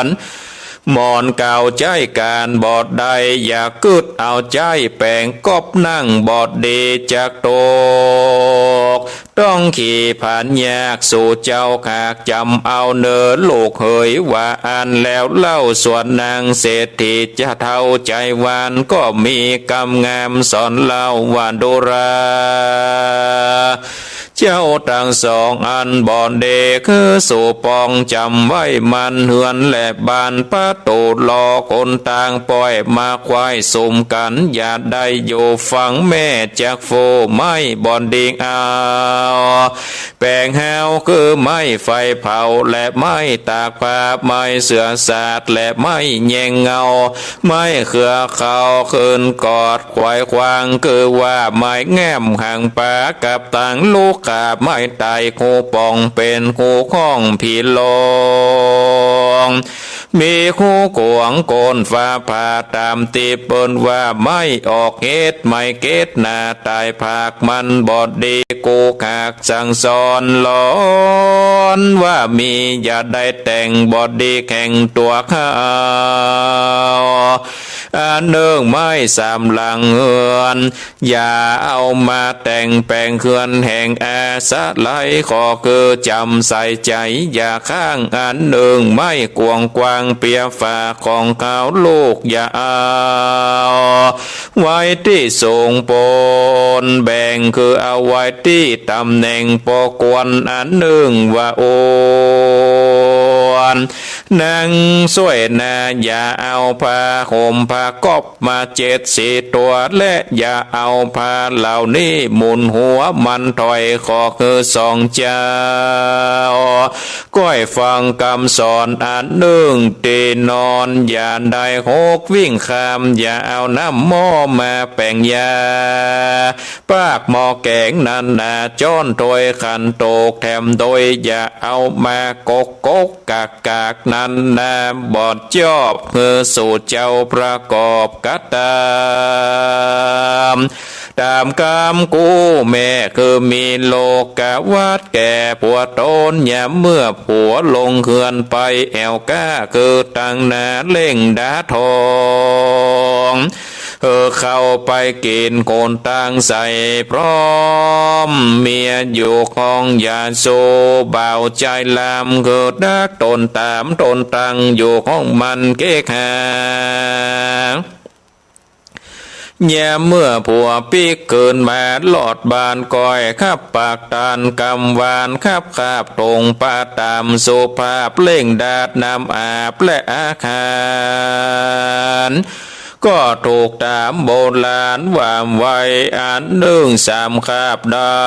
น หมอนเก่าใจ๊ก๋านบ่ได้ อย่ากึ๊ดเอาใจ๊แป๋งก๊อบนั่งบ่ดี จักตก ต้องขี่ผานยาก สูเจ้าขากจ๋ำเอาเน่อลูกเหย ว่าอั้นแล้วเล่า ส่วนนางเศรษฐีเจ้าเฒ่าใจ๋หวาน ก็มีกำงามสอนเล่าว่า ดูราเจ้าตังสองอันบ่ดี คือสูปองจ๋ำไว้มันเฮือนและบ้าน ปะตู๋ลอคนต่างป้อย มาควายสุมกั๋น อย่าได้อยู่ฟังแม่ จักฟูไหม้บ่ดีเอา แป๋งฮาวคือไม้ไฟเผา และไม้ตากผ้า ไม้เสื่อสาด และไม้แยงเงา ไม้เขือเขาขึ้นกอดขวายขวาง คือว่าไม้แง้มหางปา กับตังลูกขา ไม้ไตรคูป่อง เป๋นคูของผีลง มีฮูขวางโกนฟ้าผ่า ต๋ามตี้เปิ้นว่าไม้ออกเห็ด ไม้เก็ดหน้าต๋ายผากมันบ่ดี กูขากสั่งสอนหลอนว่ามี อย่าได้แต่งบ่ดีแข่งตั๋วเขา อันนึ่งไม้สามหลังเฮือน อย่าเอามาแต่งแป๋งเฮือนแห่งอาศัย ขอคือจ๋ำใส่ใจ๋อย่าข้าง อันนึ่งไม้กว้างๆ เปียฝาของเขา ลูกอย่าเอาไว้ตี้สูงปนแบ่ง คือเอาไว้ตี้ตำแหน่งปอควร อันนึ่งว่าโอน นางสวยนาอย่าเอาผ้าห่มผ้าก๊อบมาเจ็ดสี่ตั๋ว และอย่าเอาผ้าเหล่านี้หมุนหัวมันถ้อย ขอคือสองเจ้าก้อยฟังกำสอน อันนึ่งตี้นอนอย่าได้หกวิ่งข้าม อย่าเอาน้ำหม้อมาแป๋งยา ปากหม้อแก๋งนั้นนา จ้อนถ้วยขันโตกแถมโดย อย่าเอามากกกกกากกากนั้นนา บ่จอบ คือสูเจ้าประกอบกระตำต๋ามกำกู้แม่ คือมีโลกาวัตรแก่ผัวต๋น ยามเมื่อผัวลงเฮือนไป แอ่วก้าคือตังหน้าเล่งดาทอง เออ เข้าไปกิ๋นคนตังใส่พร้อม เมียอยู่ห้องอย่าสู บ่าวใจ๋ลำคือดักต๋นต๋ามต๋นตังอยู่ห้องมันเก๊กหา ยามเมื่อผัวปิ๊กคืนมาลอดบ้านก้อย ขับปากตานกำหวาน ขับคาบตรงปาต๋ามสุภาพ เล่งดาดน้ำอาบและอาหาร ก็ถูกต๋ามโบราณว่าไว้ อันนึ่งสามคาบได้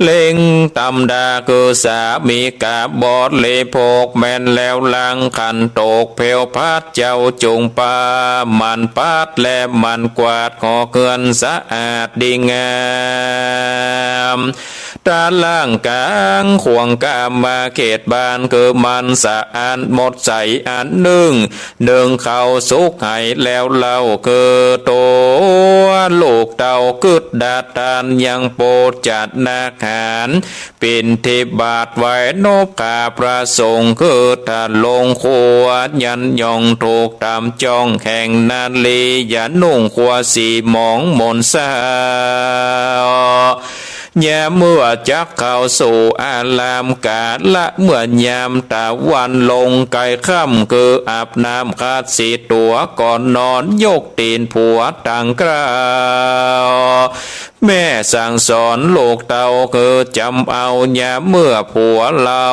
เล่งตำดาคือสามีกาบริโภค แม่นแล้วหลังขันโตกแผวพัด เจ้าจุ่งปาหมั่นปัดและหมั่นกวาด ขอเฮือนสะอาดดีงาม ตาล่างก๋างขวางกามาเขตบ้าน คือมันสะอาดหมดใส อันนึ่ง นึ่งข้าวสุกให้แล้วเล่า คือตั๋วลูกเต้ากึ๊ดดาดตานยังโปรดจัดอาหาร ปิณฑบาตไหว้นบข้าพระสงฆ์ คือถ้าลงครัวยันยองถูกต๋ามจ้องแห่งนารี อย่านุ่งครัวสีหมองหม่นเศร้า ยามเมื่อจักเข้าสู่อาราม กาละเมื่อยามตะวันลงใก้ค่ำ คืออาบน้ำขัดสีตั๋วก่อนนอน ยกตี๋นผัวตังเกล้า แม่สั่งสอนลูกเต้าคือจ๋ำเอา ยามเมื่อผัวเฮา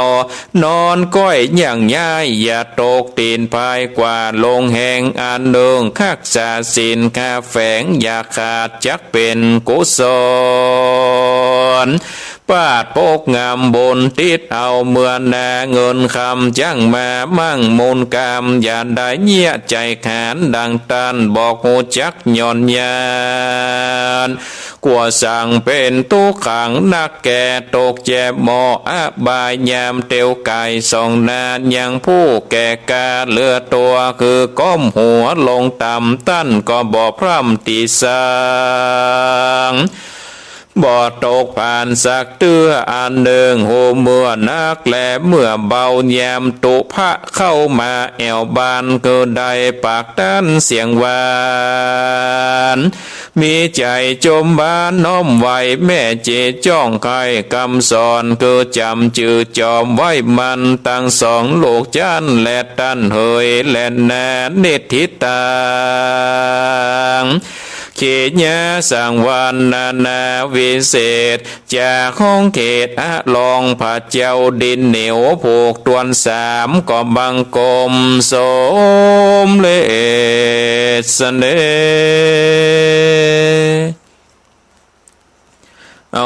นอนก้อยย่างย้าย อย่าตกตี๋นพายกว่าลงแหง อันนึ่งฮักษาศีลข้าแฝง อย่าขาดจักเป๋นกุศล ปาดปกงามบนติดเอาเมือนา เงินคำจั้งมามั่งมูลกาม อย่าได้เยียะใจ๋ขานดังต้าน บอกฮู้จักหย่อนยาน กั๋วสังเป๋นตุ๊กขังนักแก่ ตกแจ่หม้ออบายยาม เตียวก๋ายส่องหน้ายังผู้แก่กล้า เหลือตั๋วคือก้มหัวลงต่ำ ต้านก็บ่พร่ำตี้สัง บ่ตกผานสักเตื้ออันนึ่ง ฮู้เมื่อนักแลเมื่อเบา ยามตุพะเข้ามาแอ่วบ้าน คือได้ปากต้านเสียงหวาน มีใจ๋จมบานน้อมไหว้แม่ เจจ้องใค่กำสอน คือจ๋ำจื้อจอมไว้มั่น ตังสองลูกจั้นแลต้านเหย แลนานิทธิตัง เขยะสังวรรณนาวิเศษ จาของเขตอะลองพระเจ้าดินเหนียว ผูกต้วนสามก็บังคมสมเร็จเสน่ห์ เอา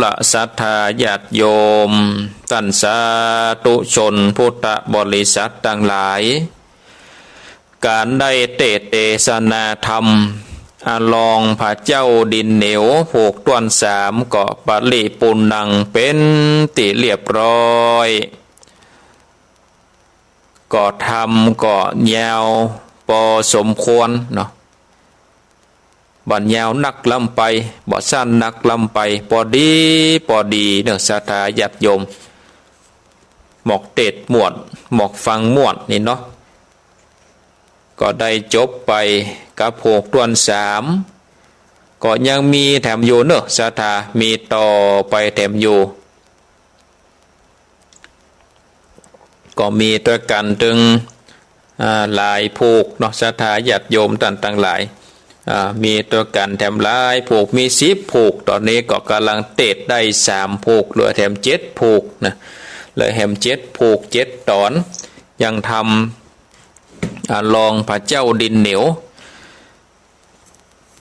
ละศรัทธาญาติโยม ต้านสาธุชนพุทธบริษัทตังหลาย ก๋านได้เตสน์เตสนาธรรม อะลองพระเจ้าดินเหนียว ผูกต้วนสามก็ปริปูรณังเป๋นตี้เรียบร้อย ก็ธรรมก็ยาวปอสมควรเนาะ บ่ยาวนักล้ำไป บ่สั้นนักล้ำไป ปอดี๋ปอดี๋เนาะ ศรัทธาญาติโยม หมอกเตสน์มวด หมอกฟังมวดนี่เนาะ ก็ได้จบไปกับผูกต้วนสาม ก็ยังมีแถมอยู่เนาะ ศรัทธา มีต่อไปแถมอยู่ ก็มีตวยกั๋นตึง อ่า หลายผูกเนาะ ศรัทธาญาติโยมต้านตังหลาย อ่า มีตวยกั๋นแถมหลายผูก มีสิบผูก ต๋อนนี้ก็ก่ำลังเตสน์ได้สามผูก เหลือแถมเจ็ดผูกนะ เหลือแถมเจ็ดผูก เจ็ดต๋อน ยังธรรม อะลองพระเจ้าดินเหนียว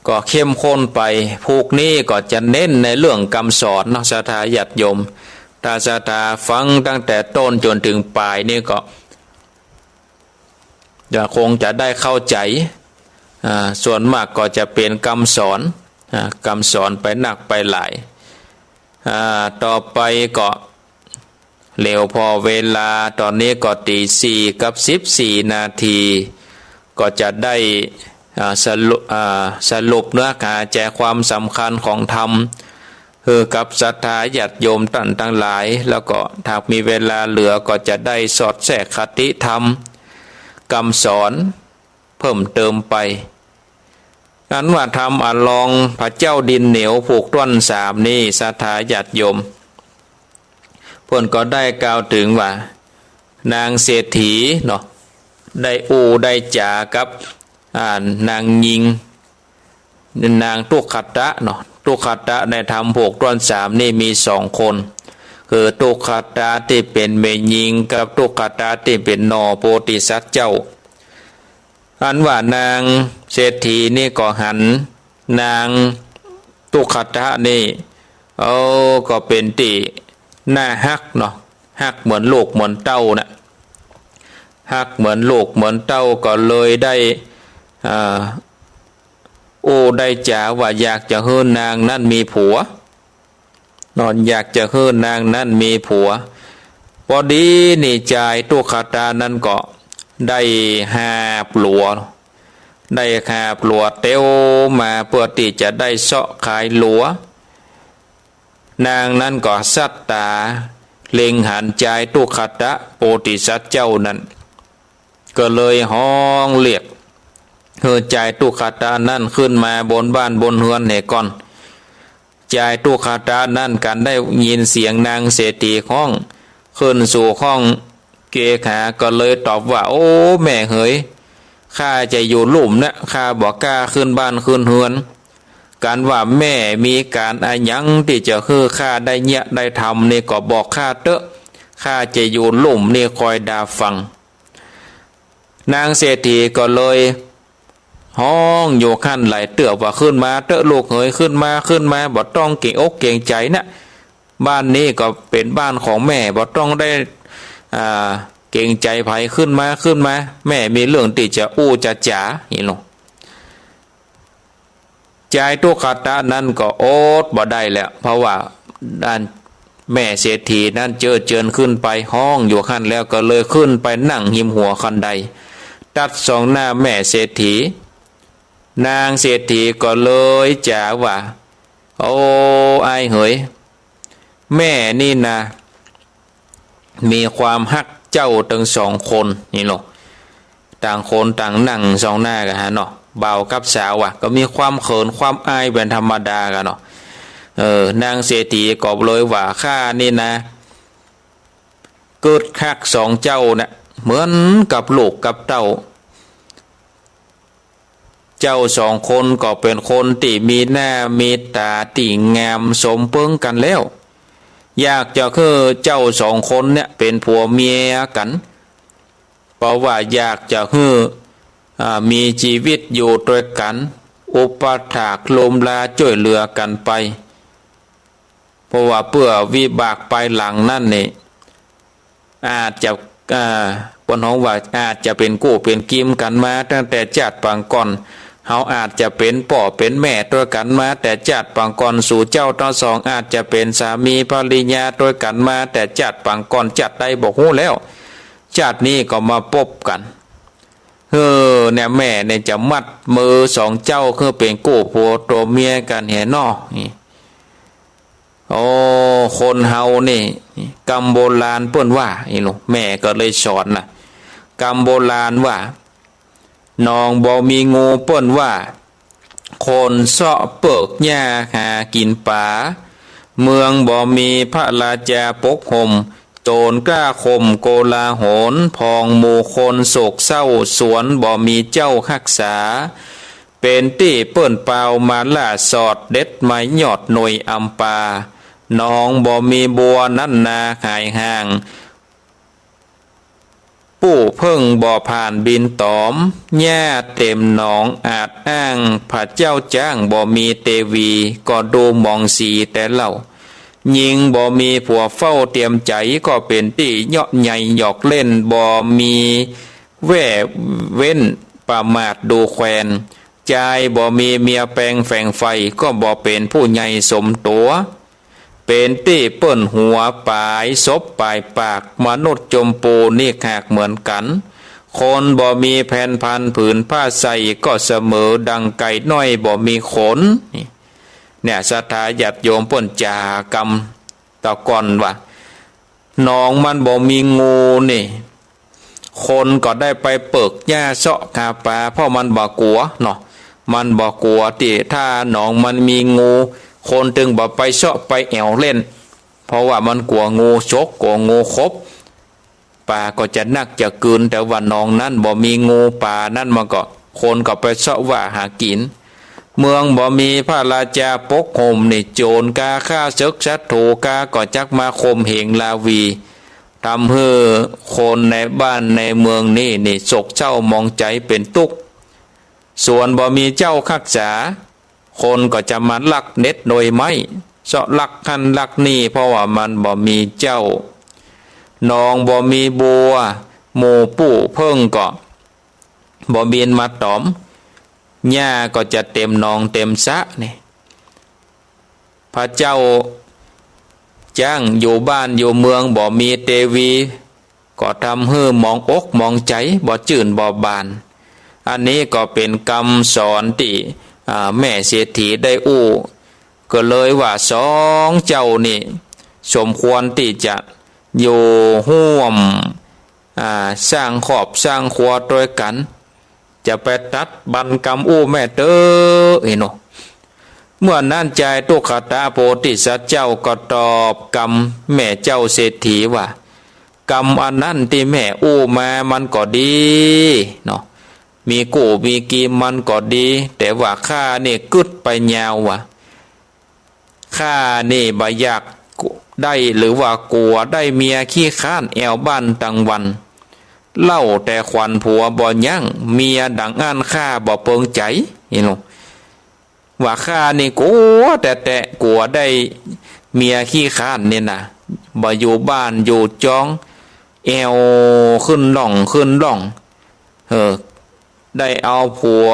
ก็เข้มข้นไป ผูกนี้ก็จะเน้นในเรื่องกำสอนเนาะ ศรัทธาญาติโยม ถ้าศรัทธาฟังตั้งแต่ต้นจ๋นเถิงป๋ายนี่ก็ จะคงจะได้เข้าใจ๋ อ่า ส่วนมากก็จะเป๋นกำสอน อ่า กำสอนไปนักไปหลาย อ่า ต่อไปก็ เหลียวผ่อเวลา ต๋อนนี้ก็ตี๋สี่กับสิบสี่นาที ก็จะได้ อ่า สรุ อ่า สรุปเนื้อหาใจ๋ความสำคัญของธรรม หื้อกับศรัทธาญาติโยมต้านตังหลาย แล้วก็ถ้ามีเวลาเหลือก็จะได้สอดแทรกคติธรรม กำสอนเพิ่มเติมไป อันว่าธรรมอะลองพระเจ้าดินเหนียวผูกต้วนสามนี่ ศรัทธาญาติโยม เปิ้นก็ได้กล่าวเถิงว่า นางเศรษฐีเนาะ ได้อู้ได้จ๋ากับ อ่า นางญิง นางตุ๊กขตะเนาะ ตุ๊กขตะในธรรมผูกต้วนสามนี่มีสองคน คือตุ๊กขตะตี้เป๋นแม่ญิงกับตุ๊กขตะตี้เป๋นหน่อโพธิสัตว์เจ้า อันว่านางเศรษฐีนี่ก็หันนางตุ๊กขตะนี่ เออ ก็เป๋นตี้น่าฮักเนาะ ฮักเหมือนลูกเหมือนเต้าน่ะ ฮักเหมือนลูกเหมือนเต้า ก็เลยได้ อ่า อู้ได้จ๋าว่าอยากจะหื้อนางนั้นมีผัว เนาะ อยากจะหื้อนางนั้นมีผัว ปอดี๋นี่จายตุ๊กขตะนั้นก็ได้หาบหลัว ได้หาบหลัวเตียวมาเปื้อตี้จะได้เซาะขายหลัว นางนั้นก็สัตต๋าเล็งหันจายตุ๊กขตะโพธิสัตว์เจ้านั้น ก็เลยฮ้องเรียกหื้อจายตุ๊กขตะนั้นขึ้นมาบนบ้านบนเฮือนเหียก่อน จายตุ๊กขตะนั้นกั๋นได้ยินเสียงนางเศรษฐีฮ้อง ขึ้นสู่ห้องเกหา ก็เลยตอบว่า โอ้ แม่เหย ข้าจะอยู่ลุ่มนะ ข้าบ่กล้าขึ้นบ้านขึ้นเฮือน กั๋นว่าแม่มีก๋านอะหยังตี้จะหื้อข้าได้เยียะได้ทำนี่ก็บอกข้าเต๊อะ ข้าจะอยู่ลุ่มนี่คอยดาฟัง นางเศรษฐีก็เลยฮ้องอยู่หั้นหลายเตื้อว่า ขึ้นมาเต๊อะลูกเหย ขึ้นมา ขึ้นมา บ่ต้องเกรงอกเกรงใจ๋นะ บ้านนี้ก็เป๋นบ้านของแม่ บ่ต้องได้ อ่า เกรงใจ๋ใผ ขึ้นมา ขึ้นมา แม่มีเรื่องตี้จะอู้จะจ๋า นี่ลอ จายตุ๊กตะนั้นก็อดบ่ได้แล้ว เพราะว่าอันแม่เศรษฐีนั้นเจ้อเจิญขึ้นไปฮ้องอยู่หั้นแล้ว ก็เลยขึ้นไปนั่งฮิมหัวคันได ตัดส่องหน้าแม่เศรษฐี นางเศรษฐีก็เลยจ๋าว่า โอ้ อ้ายเหย แม่นี่นา มีความฮักเจ้าตึงสองคน นี่ลอ ต่างคนต่างนั่งส่องหน้ากั๋นหั้นเนาะ บ่าวกับสาวอะ ก็มีความเขินความอายเป๋นธรรมดากั๋นเนาะ เออ นางเศรษฐีก็เลยว่า ข้านี่นา กึ๊ดฮักสองเจ้าเนี่ย เหมือนกับลูกกับเต้า เจ้าสองคนก็เป๋นคนตี้มีหน้ามีต๋าตี้งามสมเปิงกั๋นแล้ว อยากจะหื้อเจ้าสองคนเนี่ยเป๋นผัวเมียกั๋น เพราะว่าอยากจะหื้อ อ่า มีจีวิตอยู่ตวยกั๋น อุปถากลุมลาจ้วยเหลือกั๋นไป เพราะว่าเปื้อวิบากปายหลังนั้นนี่ อาจจะ อ่า เปิ้นฮ้องว่าอาจจะเป๋นกู้เป๋นกิ๋มกั๋นมาตั้งแต่จาติปางก่อน เฮาอาจจะเป๋นป้อเป๋นแม่ตวยกั๋นมาแต่จาติปางก่อน สูเจ้าตังสองอาจจะเป๋นสามีภริยาตวยกั๋นมาแต่จาติปางก่อน จาติใดบ่ฮู้แล้ว จาตินี้ก็มาปบกั๋น เออ เนี่ยแม่เนี่ยจะมัดมือสองเจ้าหื้อเป๋นกู้ผัวตั๋วเมียกั๋นแหนนอ นี่ โอ้ คนเฮานี่ กำโบราณเปิ้นว่า นี่ลอ แม่ก็เลยสอนนะ กำโบราณว่า หนองบ่มีงูเปิ้นว่า คนเซาะเปิกหญ้าหากิ๋นป๋า เมืองบ่มีพระราชาปกห่ม โจรกล้าข่มโกลาหล พองหมู่คนโศกเศร้า สวนบ่มีเจ้าฮักษา เป๋นตี้เปิ้นปาวมาล่าสอด เด็ดไม้ยอดหน่วยอำปา หนองบ่มีบัวนั้นนาหายห่าง ปู้เผิ้งบ่ผ่านบินต๋อม หญ้าเต๋มหนองอาจอ้าง ผาเจ้าจ๊างบ่มีเตวี ก็ดูหมองสีแต่เล่า ญิงบ่มีผัวเฝ้าเตียมใจ๋ ก็เป๋นตี้เยาะใยหยอกเล่น บ่มีแว่เว้นประมาทดูแควน จายบ่มีเมียแปงแฝงใฝ่ ก็บ่เป๋นผู้ใหญ่สมตั๋ว เป๋นตี้เปิ้นหัวปายศพปายปาก มนุษย์จมปูนี่หากเหมือนกั๋น คนบ่มีแผ่นพันผืนผ้าใส่ ก็เสมอดังไก่น้อยบ่มีขน นี่ เนี่ย ศรัทธาญาติโยมเปิ้นจ๋ากำตะก่อนว่า หนองมันบ่มีงูนี่ คนก็ได้ไปเปิกหญ้าเซาะหาป๋า เพราะมันบ่กั๋วเนาะ มันบ่กั๋วตี้ถ้าหนองมันมีงู คนตึงบ่ไปเซาะไปแอ่วเล่น เพราะว่ามันกั๋วงูฉก กั๋วงูขบ ป๋าก็จะนักจะกืน แต่ว่าหนองนั้นบ่มีงู ป๋านั้นมันก็ คนก็ไปเซาะว่าหากิ๋น เมืองบ่มีพระราชาปกห่มนี่ โจรกล้า ข้าศึกศัตรูกล้า ก็จักมาข่มเหงราวี ทำหื้อคนในบ้านในเมืองนี้นี่โศกเศร้าหมองใจ๋เป๋นตุ๊กข์ สวนบ่มีเจ้าฮักษา คนก็จะมาลักเด็ดหน่วยไม้ เซาะลักหั้นลักนี่ เพราะว่ามันบ่มีเจ้า หนองบ่มีบัว หมู่ปู้เผิ้งก็บ่บินมาต๋อม หญ้าก็จะเต๋มหนองเต๋มสระนี่ ผาเจ้าจ๊างอยู่บ้านอยู่เมืองบ่มีเตวี ก็ทำหื้อหมองอกหมองใจ๋ บ่จื้นบ่บาน อันนี้ก็เป๋นกำสอนตี้ อ่า แม่เศรษฐีได้อู้ ก็เลยว่าสองเจ้านี่สมควรตี้จะอยู่ฮ่วม อ่า สร้างครอบสร้างครัวตวยกั๋น จะไปตัดบันกำอู้แม่เต๊อะ เห็นบ่ เมื่อนั้นจายตุ๊กตะโพธิสัตว์เจ้าก็ตอบกำแม่เจ้าเศรษฐีว่า กำอันนั้นตี้แม่อู้มามันก็ดีเนาะ มีกู้มีกิ๋มมันก็ดี แต่ว่าข้านี่กึ๊ดไปยาวว่ะ ข้านี่บ่อยากได้หรือว่ากั๋วได้เมียขี้คร้านแอ่วบ้านตังวัน เล่าแต่ขวัญผัวบ่ยั้ง เมียดังอั้นข้าบ่เปิงใจ๋ นี่ลอ ว่าข้านี่กั๋วแต๊ๆ กั๋วได้ เมียขี้คร้านนี่นะ บ่อยู่บ้านอยู่จอง แอ่วขึ้นล่องขึ้นล่อง เออ ได้เอาผัว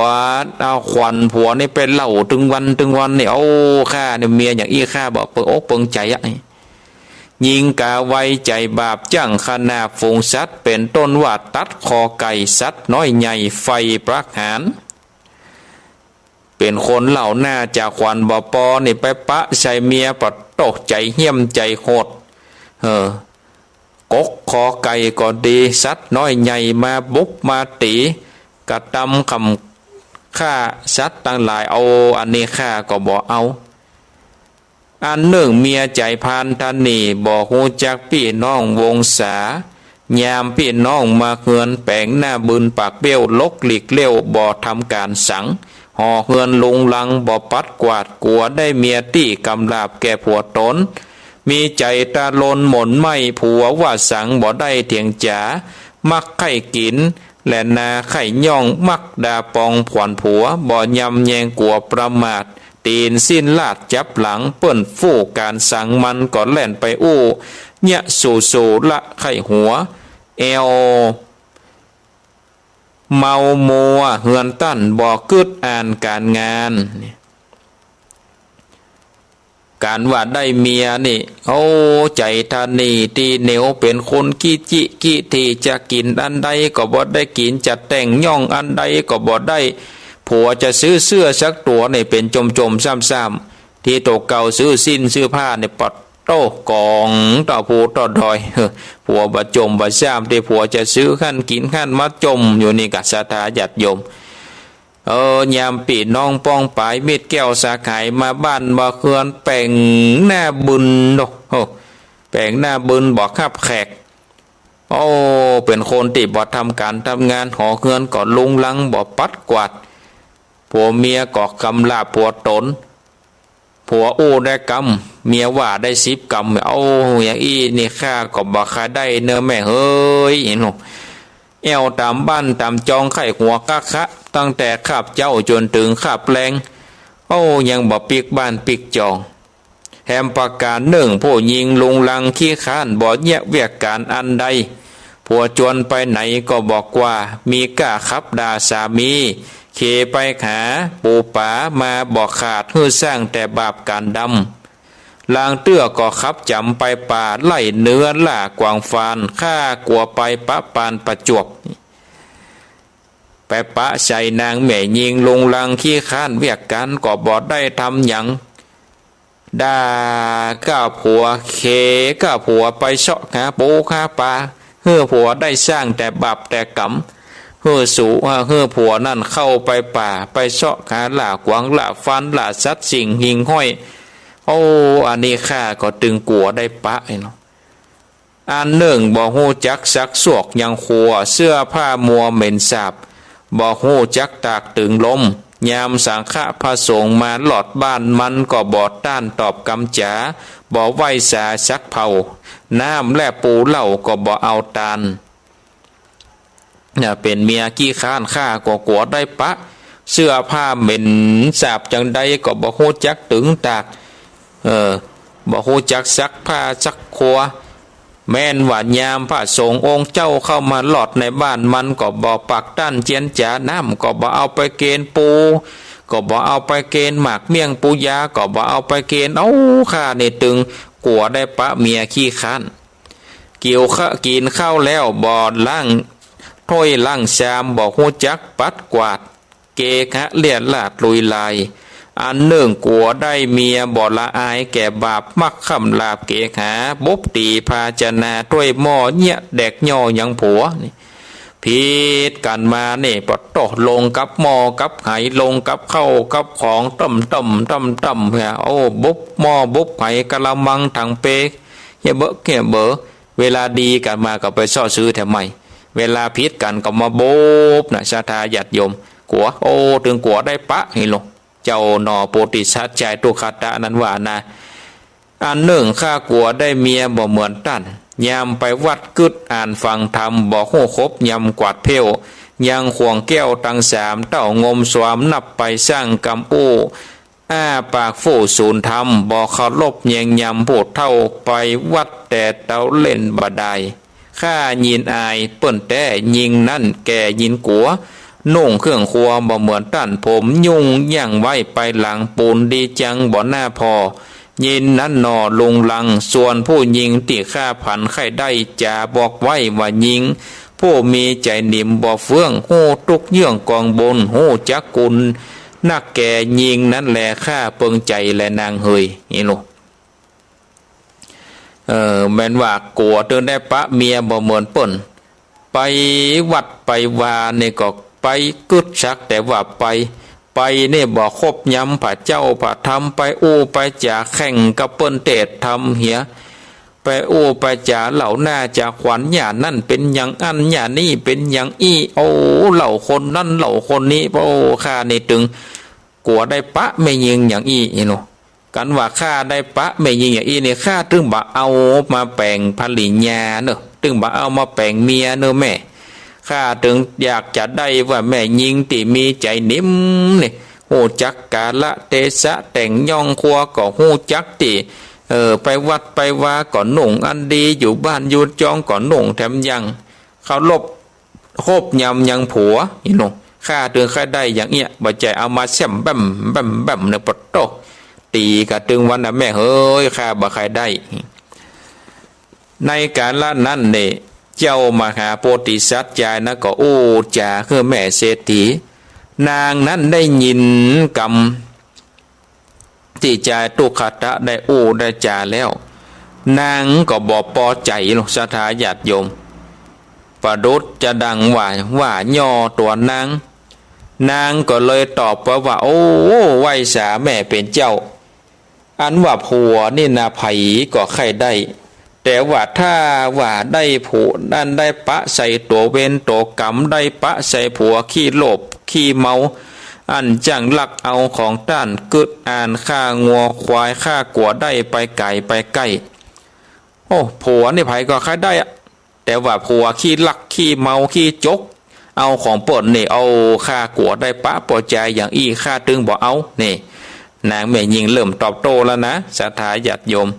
เอาขวัญผัวนี่ไปเล่าตึงวันตึงวันนี่ โอ้ ข้านี่เมียอย่างอี้ ข้าบ่เปิงอกเปิงใจ๋อะ ยิ่งกาไวใจ๋บาป จั้งขนาบฝูงสัตว์ เป๋นต้นว่าตัดคอไก่ สัตว์น้อยใหญ่ ใฝ่ประหาร เป๋นคนเหล่าหน้าจ๋า ขวัญบ่ปอนี่ไปปะใส่เมีย ปะโต๊ะ ใจ๋เหี้ยมใจ๋โหด เออ กกคอไก่ก็ดี สัตว์น้อยใหญ่มาบุบมาตี๋ กระตำขำฆ่าสัตว์ตังหลาย เอา อันนี้ข้าก็บ่เอา อันนึ่งเมียใจ๋พานทะนี บ่ฮู้จักปี้น้องวงศา ยามปี้น้องมาเฮือน แป๋งหน้าบึนปากเบ้ว หลกหลีกเล่ว บ่ทำก๋านสัง หอเฮือนลุงลัง บ่ปัดกวาด กั๋วได้เมียตี้กำหลาบแก่ผัวต๋น มีใจ๋ตะลนหม่นไหม้ ผัวว่าสังบ่ได้เถียงจ๋า มักใค่กิ๋น และนาใค่ย่อง มักด่าปองขวัญผัว บ่ยำแยงกั๋วประมาท ตี๋นสิ้นลาดจับหลัง เปิ้นฟู้ก๋านสังมันก็แล่นไปอู้ เยียะสู่สู่ละใค่หัว แอ่วเมามัวเฮือนตัน บ่กึ๊ดอ่านก๋านงาน ก๋านว่าได้เมียนี่ โอ้ ใจ๋ทะนีตี้เหนียว เป๋นคนขี้จิขี้ถี่ จะกิ๋นอันใดก็บ่ได้กิ๋น จะแต่งย่องอันใดก็บ่ได้ ผัวจะซื้อเสื้อสักตั๋วนี่ เป๋นจ่มๆ ซ้ำๆ ตี้ตั๋วเก่า ซื้อสิ้นซื้อผ้านี่ ปะโต๊ะ ก๋องเต้าภูเต้าดอย เฮ้อ ผัวบ่จ่มบ่ซ้ำ ตี้ผัวจะซื้อหั้นกิ๋นหั้น มาจ่มอยู่นี่ก่ะ ศรัทธาญาติโยม เออ ยามปี้น้องป้องป๋าย มิตรแก้วสหายมาบ้านมาเฮือน แป๋งหน้าบึนเนาะ โอ้ แป๋งหน้าบึน บ่ฮับแขก โอ้ เป๋นคนตี้บ่ทำก๋านทำงาน หอเฮือนก็ลุงลัง บ่ปัดกวาด ผัวเมียก็กำหลาบผัวต๋น ผัวอู้ได้กำ เมียว่าได้สิบกำ โอ้ อย่างอี้นี่ข้าก็บ่ค่าได้เน่อแม่เฮย เนาะ แอ่วต๋ามบ้านต๋ามจอง ใค่หัวก๊ะคะ ตั้งแต่คาบเจ๊าจ๋นเถิงคาบแลง โอ้ ยังบ่ปิ๊กบ้านปิ๊กจอง แถมประก๋านนึ่ง ผู้ญิงลุงลังขี้คร้าน บ่เยียะเวียกก๋านอันใด ผัวจวนไปไหนก็บ่กว่า มีก้าขับด่าสามี เขไปหาปูป๋ามาบ่ขาด หื้อสร้างแต่บาปก๋านดำ ลางเตื้อก็ขับจ๋ำไปป่า ไล่เนื้อล่ากวางฟาน ข้ากั๋วไปปะปานประจวบ ไปปะใส่นางแม่ญิงลุงลังขี้คร้าน เวียกก๋านก็บ่ได้ทำหยัง ด่าก้าผัว เขก้าผัวไปเซาะหาปูหาป๋า หื้อผัวได้สร้างแต่บาปแต่ก๋รรม หื้อสู หื้อผัวนั่นเข้าไปป่า ไปเซาะหาล่ากวางล่าฟาน ล่าสัตว์สิ่งหิ่งห้อย โอ้ อันนี้ข้าก็ตึงกั๋วได้ปะเนาะ อันนึ่งบ่ฮู้จักซักซวกยังครัว เสื้อผ้ามัวเหม็นสาบ บ่ฮู้จักตากตึงลม ยามสังฆะพระสงฆ์มาลอดบ้านมันก็บ่ต้านตอบกำจ๋า บ่ไหว้สาซักเผ่า น้ำและปูเหล้าก็บ่เอาตาน เนี่ย เป๋นเมียขี้คร้าน ข้าก็กั๋วได้ปะ เสื้อผ้าเหม็นสาบจังใดก็บ่ฮู้จักตึงตาก เออ บ่ฮู้จักซักผ้าซักครัว แม่นว่ายามพระสงฆ์องค์เจ้าเข้ามาลอดในบ้านมันก็บ่ปากต้านเจียรจ๋า น้ำก็บ่เอาไปเกณฑ์ปู ก็บ่เอาไปเกณฑ์หมากเมี่ยงปูยา ก็บ่เอาไปเกณฑ์ เอ้า ข้านี่ตึงกั๋วได้ปะเมียขี้คร้าน กิ๋วข้า กิ๋นข้าวแล้วบ่ล้างถ้วยล้างจาน บ่ฮู้จักปัดกวาด เกหะเลียราดลุยลาย อันนึ่งกั๋วได้เมียบ่ละอายแก่บาป มักคำหลาบเกหา บุบตี๋ภาชนะถ้วยหม้อ เยียะแดกย่อยังผัวนี่ ผิดกั๋นมานี่ ปะโต๊ะ ลงกับหม้อกับไห ลงกับข้าวกับของ ต่ำๆ ต่ำๆ เหีย โอ้ บุบหม้อบุบไห กะละมังถังเป เหียเบอะเหียเบอ เวลาดีกั๋นมาก็ไปเซาะซื้อแถมใหม่ เวลาผิดกั๋นก็มาบุบนะ ศรัทธาญาติโยม กั๋ว โอ้ ตึงกั๋วได้ปะนี่ลอ เจ้าหน่อโพธิสัตว์ชายทุกขตะนั้นว่านะ อันนึ่งข้ากั๋วได้เมียบ่เหมือนต้าน ยามไปวัดกึ๊ดอ่านฟังธรรม บ่ฮู้คบยำกวาดเผ้ว ยังข่วงแก้วตังสามเต้า งมสวามนับไปสร้างกำอู้ อ้าปากฟู่สูนธรรม บ่เคารพแยงยำผู้เฒ่า ไปวัดแต่เต๊าเล่นบ่ได้ ข้ายินอายเปิ้นแต๊ ญิงนั้นแก่ยินกั๋ว นุ่งเครื่องครัวบ่เหมือนต้าน ผมยุ่งย่างไว้ปายหลัง ปูนดีจังบ่หน้าผ่อ ยินนั้นหน่อลุงลัง ส่วนผู้หญิงตี้ข้าผันใค่ได้ จ๋าบอกไว้ว่าหญิงผู้มีใจ๋หนิมบ่เฟื่อง ฮู้ตุ๊กเยื่องกองบุญ ฮู้จักกุณนักแก่ ญิงนั้นแลข้าเปิงใจ๋แลนางเหย นี่ลูก เออ แม่นว่ากั๋วตึงได้ปะเมียบ่เหมือนเปิ้น ไปวัดไปวานี่ก็ไปกึ๊ดสักแต่ว่าไป ไปนี่บ่คบยำผาเจ้าผาธรรม ไปอู้ไปจ๋าแข่งกับเปิ้นเตศธรรมเหีย ไปอู้ไปจ๋าเหล่าหน้าจ๋าขวัญ หญ้านั้นเป๋นอย่างอั้น หญ้านี้เป๋นอย่างอี้ โอ้ เหล่าคนนั้นเหล่าคนนี้ โอ้ ข้านี่ตึงกั๋วได้ปะแม่ญิงอย่างอี้ นี่ลูก กันว่าข้าได้ปะแม่ญิงอย่างอี้นี่ ข้าตึงบ่เอามาแป๋งภริยาเน่อ ตึงบ่เอามาแป๋งเมียเน่อแม่ ข้าตึงอยากจะได้ว่าแม่ญิงตี้มีใจ๋หนิมนี่ ฮู้จักกาละเตสะ แต่งย่องครัวก็ฮู้จักตี้ เออ ไปวัดไปวาก็นุ่งอันดี อยู่บ้านอยู่จองก็นุ่งแถมยังเคารพ คบยำยังผัว นี่ลูก ข้าตึงใค่ได้อย่างเอี้ย บ่ใจ้เอามาแซ่มแบ้มแบ้มแบ้มเน่อ ปะโต้ ตี๋กั๋นตึงวันนะแม่เหย ข้าบ่ใค่ได้ ในกาละนั้นนี่ เจ้ามหาโพธิสัตว์จายนั้นก็อู้จ๋าหื้อแม่เศรษฐี นางนั้นได้ยินกำ ตี้จายตุ๊กขะตะได้อู้ได้จ๋าแล้ว นางก็บ่ปอใจ๋ลูก ศรัทธาญาติโยม ประดุจจะดังว่า ว่าย่อตั๋วนาง นางก็เลยตอบไปว่า โอ้ ไหว้สาแม่เป๋นเจ้า อันว่าผัวนี่นาใผก็ใค่ได้ แต่ว่าถ้าว่าได้ผัวนั้นได้ปะใส่ตั๋วเวรตั๋วก๋รรม ได้ปะใส่ผัวขี้โลภขี้เมา อันจ้างลักเอาของต้าน กึ๊ดอ่านฆ่างัวควาย ข้ากั๋วได้ไปก๋ายไปใก้ โอ้ ผัวนี่ใผก็ใค่ได้อะ แต่ว่าผัวขี้ลักขี้เมาขี้จกเอาของเปิ้นนี่ โอ้ ข้ากั๋วได้ปะปอใจ๋อย่างอี้ ข้าตึงบ่เอา นี่ นางแม่ญิงเริ่มตอบโต้แล้วนะ ศรัทธาญาติโยม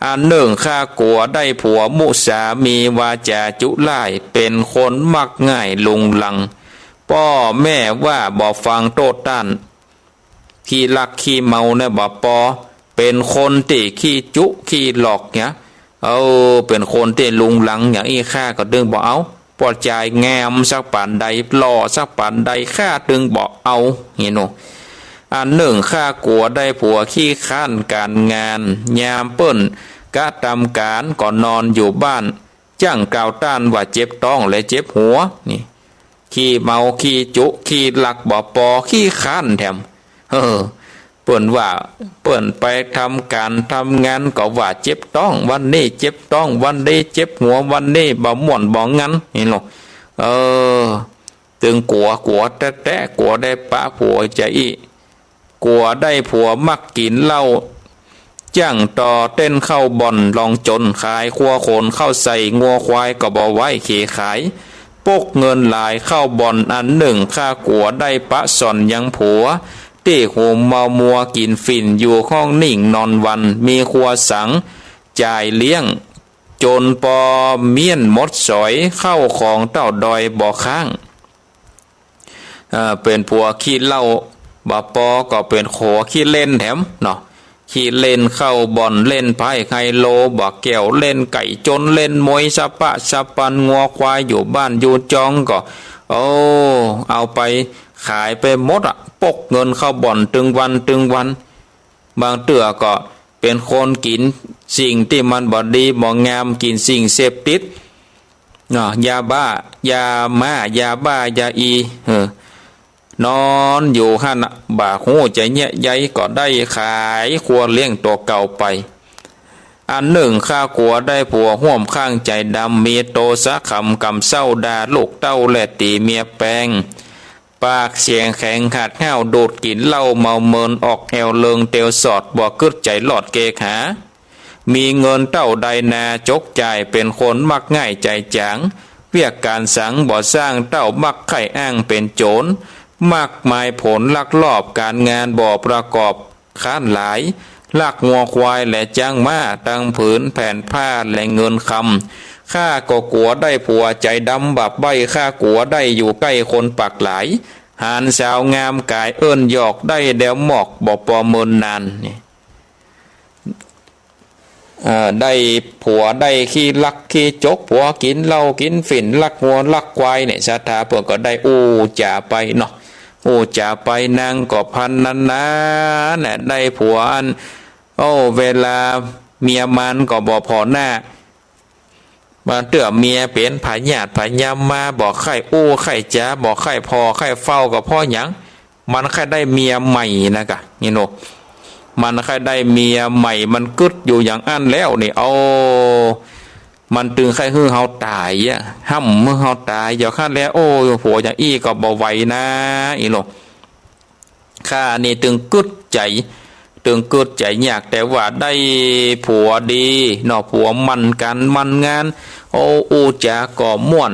อันนึ่งข้ากั๋วได้ผัวมุสา มีวาจ๋าจุล่าย เป๋นคนมักง่ายลุงลัง ป้อแม่ว่าบ่ฟังโต้ษต้าน ขี้ลักขี้เมาเนี่ยบ่ปอ เป๋นคนตี้ขี้จุขี้หลอกเนี่ย เออ เป๋นคนตี้ลุงลังอย่างอี้ ข้าก็ตึงบ่เอา ป้อจายงามสักปานใด หล่อสักปานใด ข้าตึงบ่เอา นี่หนอ อันนึ่งข้ากั๋วได้ผัวขี้คร้านก๋านงาน ยามเปิ้นกระตำก๋านก็นอนอยู่บ้าน จ้างกล่าวต้านว่าเจ็บต๊องและเจ็บหัว นี่ ขี้เมาขี้จุขี้ลักบ่ปอ ขี้คร้านแถม เออ เปิ้นว่า เปิ้นไปตำก๋านตำงานก็ว่าเจ็บต๊อง วันนี้เจ็บต๊อง วันนี้เจ็บหัว วันนี้บ่ม่วนบ่งัน นี่หนอ เออ ตึงกั๋ว กั๋วแต๊ๆ กั๋วได้ปะผัวจายอี้ กั๋วได้ผัวมักกิ๋นเหล้า จ้างต่อเต้นเข้าบ่อนลองจน ขายครัวขนเข้าใส่ งัวควายก็บ่ไว้เขขาย ปกเงินหลายเข้าบ่อน อันนึ่งข้ากั๋วได้ปะส่อนยังผัว ตี้หัวเมามัวกิ๋นฝิ่น อยู่ห้องนิ่งนอนวัน มีครัวสังจ่ายเลี้ยง จนปอเมี้ยนหมดสอย เข้าของเต้าดอยบ่ค้าง เอ่อ เป๋นผัวขี้เหล้าบ่ปอ ก็เป๋นผัวขี้เล่นแถมเนาะ ขี้เล่นเข้าบ่อน เล่นไพ่ไฮโลบ่แก้ว เล่นไก่จน เล่นมวยสะปะสะปัน งัวควายอยู่บ้านอยู่จองก็ โอ้ เอาไปขายไปหมดอะ ปกเงินเข้าบ่อนตึงวันตึงวัน บางเตื้อก็เป๋นคนกิ๋นสิ่งตี้มันบ่ดีบ่งาม กิ๋นสิ่งเสพติด เนาะ ยาบ้า ยาม้า ยาบ้า ยาอี เออ นอนอยู่หั้นน่ะ บ่ฮู้จะเยียะใยก็ได้ขายครัวเลี้ยงตั๋วเก่าไป อันนึ่งข้ากั๋วได้ผัวฮ่วมข้างใจ๋ดำ มีโตสะขำกำเซ้า ด่าลูกเต้าและตี๋เมียแปง ปากเสียงแข็งหัดห้าว ดูดกิ๋นเหล้าเมาเมิน ออกแอ่วเริงเตียวสอด บ่กึ๊ดใจ๋รอดเกกหา มีเงินเต้าใดนาจกจ่าย เป๋นคนมักง่ายใจ๋จ๋าง เวียกก๋านสังบ่สร้าง เต้ามักใค่อ้างเป๋นโจ๋ร มากมายผลลักลอบ ก๋านงานบ่ประกอบ คร้านหลาย ลักงัวควายและจ๊างม้า ตังผืนแผ่นผ้าและเงินคำ ข้าก็กั๋วได้ผัวใจ๋ดำบาปใบ้ ข้ากั๋วได้อยู่ใก้คนปากหลาย หาญสาวงามก๋ายเอิ้นหยอก ได้แดวหมอกบ่ปอเมินนาน นี่ เอ่อ ได้ผัวได้ขี้ลักขี้จก ผัวกิ๋นเหล้ากิ๋นฝิ่น ลักงัวลักควายเนี่ย ศรัทธาเปิ้นก็ได้อู้จ๋าไปเนาะ อู้จ๋าไป นางก็พรรณนาเนี่ย ได้ผัวอัน โอ้ เวลาเมียมันก็บ่ผ่อหน้า บางเตื้อเมียเป๋นพยาธิพยามาร บ่ใค่อู้ใค่จ๋า บ่ใค่ผ่อใค่เฝ้า ก็เพราะหยัง มันใค่ได้เมียใหม่นะกะ นี่เนาะ มันใค่ได้เมียใหม่ มันกึ๊ดอยู่อย่างอั้นแล้วนี่ เอา มันตึงใค่หื้อเฮาต๋ายอะ ห้ำหื้อเฮาต๋าย เจ้าข้าแล โอ้ ผัวอย่างอี้ก็บ่ไหวนะ อี้เนาะ ข้านี่ตึงกึ๊ดใจ๋ ตึงกึ๊ดใจ๋ยาก แต่ว่าได้ผัวดีเนาะ ผัวหมั่นก๋านหมั่นงาน โอ้ อู้จ๋าก็ม่วน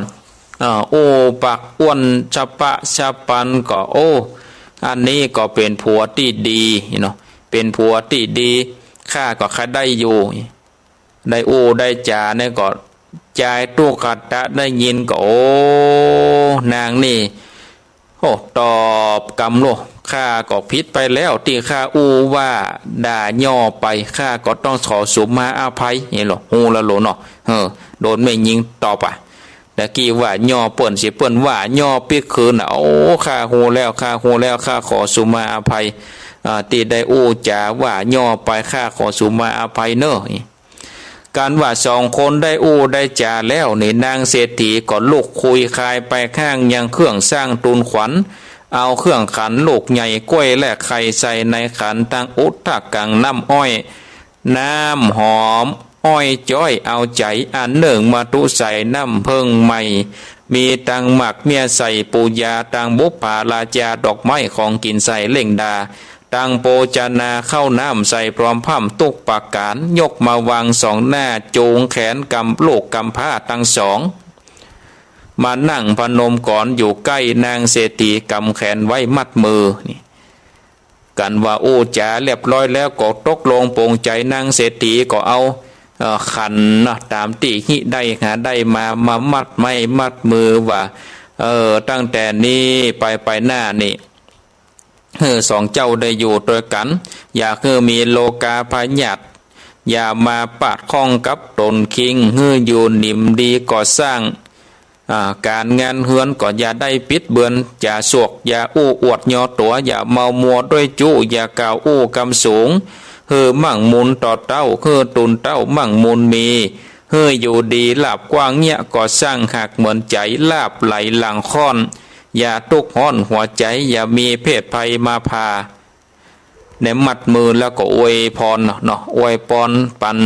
เอ่อ อู้ปากอ้วนสะปะสะปันก็ โอ้ อันนี้ก็เป๋นผัวตี้ดีเนาะ เป๋นผัวตี้ดี ข้าก็ใค่ได้อยู่ ได้อู้ได้จ๋าเนี่ยก็ จายตุ๊กตะได้ยินก็ โอ้ นางนี่ โอ้ ตอบกำโล ข้าก็ผิดไปแล้ว ตี้ข้าอู้ว่าด่าย่อไป ข้าก็ต้องขอสุมาอภัย นี่โล ฮู้แล้วโลเนาะ เออ โดนแม่ญิงตอบอะ ตะกี้ว่าย่อเปิ้นสิ เปิ้นว่าย่อปิ๊กคืนน่ะ โอ้ ข้าฮู้แล้ว ข้าฮู้แล้ว ข้าขอสุมาอภัย อ่า ตี้ได้อู้จ๋าว่าย่อไป ข้าขอสุมาอภัยเน่อ กั๋นว่าสองคนได้อู้ได้จ๋าแล้วนี่ นางเศรษฐีก็ลุกคุยคายไปข้างยังเครื่องส้างตูนขวัญ เอาเครื่องขันลูกใหญ่ก้วยและไข่ใส่ในขัน ตังอุทะกังน้ำอ้อย น้ำหอมอ้อยจ้อยเอาใจ๋ อันนึ่งมาตุใส่น้ำเผิ้งใหม่ มีตังหมากเมี้ยใส่ปูยา ตังบุปผาราจาดอกไม้ของกิ๋นใส่เล่งดา ตังโภจนาข้าวน้ำใส่พร้อมพร่ำตุ๊กประก๋าน ยกมาวางสองหน้า จูงแขนกำลูกกำพร้าตังสอง มานั่งพนมกรอยู่ใก้นางเศรษฐี กำแขนไว้มัดมือ นี่ กั๋นว่าอู้จ๋าเรียบร้อยแล้วก็ตกลงปลงใจ๋ นางเศรษฐีก็เอา เอ่อ ขันเนาะ ต๋ามตี้ฮิได้หาได้มา มามัดไม้มัดมือว่า เออ ตั้งแต่นี้ไป ไปหน้านี่ หื้อสองเจ้าได้อยู่ตวยกั๋น อย่าหื้อมีโรคาพยาธิ อย่ามาปาดข้องกับต๋นคิง หื้ออยู่หนิมดีก่อสร้าง อ่า ก๋านงานเฮือนก็อย่าได้ปิดเบือน อย่าสวก อย่าอู้อวดยอตั๋ว อย่าเมามัวตวยจู้ อย่ากล่าวอู้กำสูง หื้อมั่งมูลต่อเต้า หื้อตูนเต้ามั่งมูลมี หื้ออยู่ดีลาภกว้างเยียะ ก่อสร้างหากเหมือนใจ๋ ลาภไหลหลังค่อน อย่าตุ๊กฮ้อนหัวใจ๋ อย่ามีเพศภัยมาผ่า ในมัดมือแล้วก็อวยพรเนาะ อวยปอน ปั๋น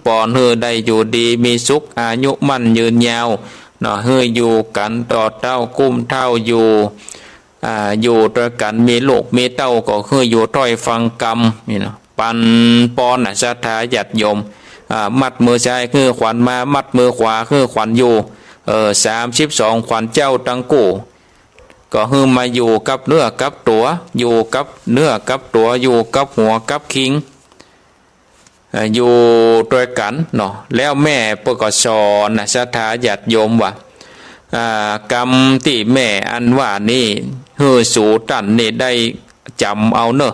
ปอนหื้อได้อยู่ดีมีสุข อายุมั่นยืนยาวเนาะ หื้ออยู่กั๋นต่อเต้า กุ้มเฒ่าอยู่ อ่า อยู่ตวยกั๋น มีลูกมีเต้าก็หื้ออยู่ถ้อยฟังกำ นี่เนาะ ปั๋นปอนน่ะ ศรัทธาญาติโยม อ่า มัดมือซ้ายหื้อขวัญมา มัดมือขวาหื้อขวัญอยู่ เออ สามสิบสองขวัญเจ้าตังกู้ ก็หื้อมาอยู่กับเนื้อกับตั๋ว อยู่กับเนื้อกับตั๋ว อยู่กับหัวกับคิง เอ่อ อยู่ตวยกั๋นเนาะ แล้วแม่เปิ้นก็สอนน่ะ ศรัทธาญาติโยมว่า อ่า กำตี้แม่อันว่านี้ หื้อสูต้านนี่ได้จ๋ำเอาเน่อ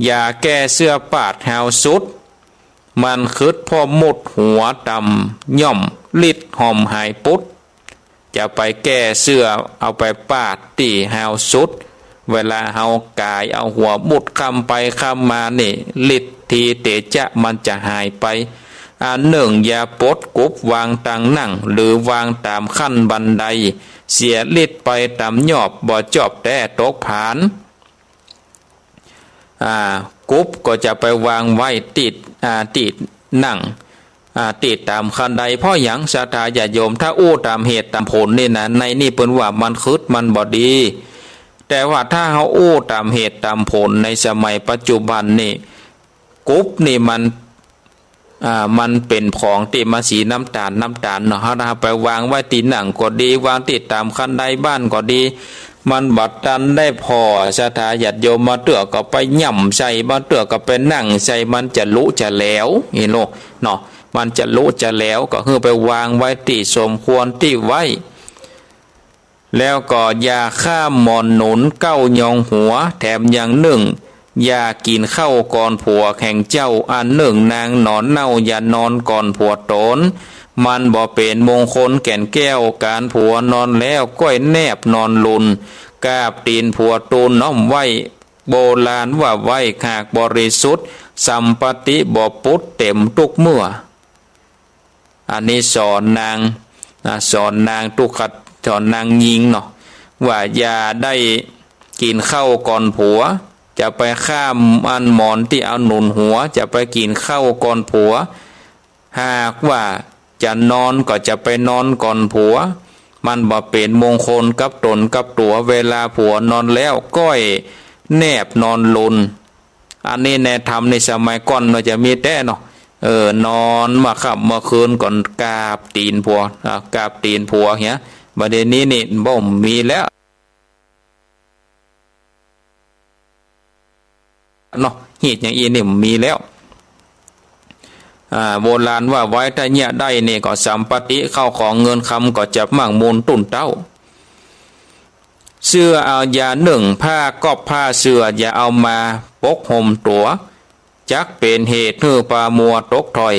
อย่าแก้เสื้อปาดฮาวสุด มันขึดพ่อมุดหัวต่ำ ย่อมลิดห่อมหายปุ๊ด จะไปแก้เสื้อเอาไปปาดตี้ฮาวสุด เวลาเฮากายเอาหัวมุดค่ำไปค่ำมานี่ ฤทธิเตจะมันจะหายไป อันนึ่งอย่าปดกุบวางตังนั่ง หรือวางต๋ามขั้นบันได เสียฤทธิ์ไปต๋ามยอด บ่จอบแต๊ตกผาน อ่า กุบก็จะไปวางไว้ตี้ อ่า ตี้นั่ง อ่า ตี้ต๋ามขั้นได เพราะหยัง ศรัทธาญาติโยม ถ้าอู้ต๋ามเหตุต๋ามผลนี่นะ ในนี่เปิ้นว่ามันขึดมันบ่ดี แต่ว่าถ้าเฮาอู้ต๋ามเหตุต๋ามผลในสมัยปัจจุบันนี่ กุบนี่มัน อ่า มันเป๋นของตี้มันสีน้ำต๋าลน้ำต๋าลเนาะ เฮา เฮาไปวางไว้ตี้นั่งก็ดี วางตี้ต๋ามขั้นไดบ้านก็ดี มันบ่ตันได้ผ่อ ศรัทธาญาติโยม บางเตื้อก็ไปย่ำใส่ บางเตื้อก็ไปนั่งใส่ มันจะลุจะแหลว นี่โลกเนาะ มันจะลุจะแหลว ก็คือไปวางไว้ตี้สมควรตี้ไว้ แล้วก็อย่าข้ามหมอนหนุนเก๊ายองหัว แถมอย่างนึ่ง อย่ากิ๋นข้าวก่อนผัวแห่งเจ้า อันนึ่งนางหนอนเน่าอย่านอนก่อนผัวตน มันบ่เป๋นมงคลแก่นแก้ว ก๋านผัวนอนแล้วก้อยแนบนอนลุน กราบตี๋นผัวตูลน้อมไหว้ โบราณว่าไหว้หากบริสุทธิ์ สัมปติบ่ปุดเต็มตุ๊กเมื่อ อันนี้สอนนาง นะ สอนนางตุ๊กขะ สอนนางญิงเนาะ ว่าอย่าได้กิ๋นข้าวก่อนผัว จะไปข้ามอันหมอนตี้เอาหนุนหัว จะไปกิ๋นข้าวก่อนผัว หากว่าจะนอนก็จะไปนอนก่อนผัว มันบ่เป๋นมงคลกับตนกับตั๋ว เวลาผัวนอนแล้วก้อยแนบนอนลุน อันนี้ในธรรมในสมัยก่อนเนาะ จะมีแต๊เนาะ เออ นอนเมื่อค่ำเมื่อคืนก็กราบตี๋นผัว อ่า กราบตี๋นผัวเหีย บ่าเดี่ยวนี้นี่บ่มีแล้วเนาะ ฮีตอย่างอี้นี่บ่มีแล้ว อ่า โบราณว่าไหว้ ถ้าเยียะได้นี่ก็สัมปติ ข้าวของเงินคำก็จะมั่งมูลตุ้นเต้า เสื้อเอาอย่านึ่ง ผ้าก๊อบผ้าเสื่ออย่าเอามาปกห่มตั๋ว จักเป๋นเหตุหื้อปามัวตกถ้อย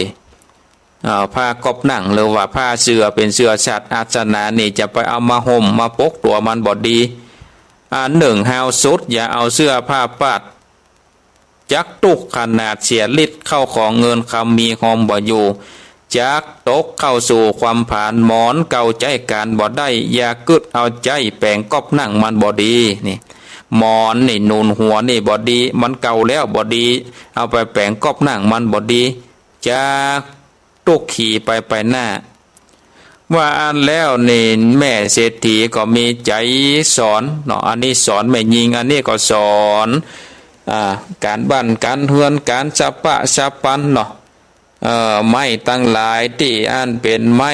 อ่า ผ้าก๊อบนั่งหรือว่าผ้าเสื่อ เป๋นเสื่อฉัตรอาสนะนี่ จะไปเอามาห่มมาปกตั๋วมันบ่ดี อันนึ่งฮาวสุด อย่าเอาเสื้อผ้าปาด จักตุ๊กข์ขนาดเสียฤทธิ์ ข้าวของเงินคำมีฮอมบ่อยู่ จักตกเข้าสู่ความผาน หมอนเก่าใจ๊ก๋านบ่ได้ อย่ากึ๊ดเอาใจ๊แป๋งก๊อบนั่งมันบ่ดี นี่ หมอนนี่หนุนหัวนี่บ่ดี มันเก่าแล้วบ่ดี เอาไปแป๋งก๊อบนั่งมันบ่ดี จักตุ๊กข์ขีไปไปหน้า ว่าอั้นแล้วนี่แม่เศรษฐีก็มีใจ๋สอนเนาะ อันนี้สอนแม่ญิง อันนี้ก็สอน อ่า ก๋านบ้านก๋านเฮือน ก๋านสะปะสะปันเนาะ เอ่อ ไม้ตังหลายตี้อันเป๋นไม้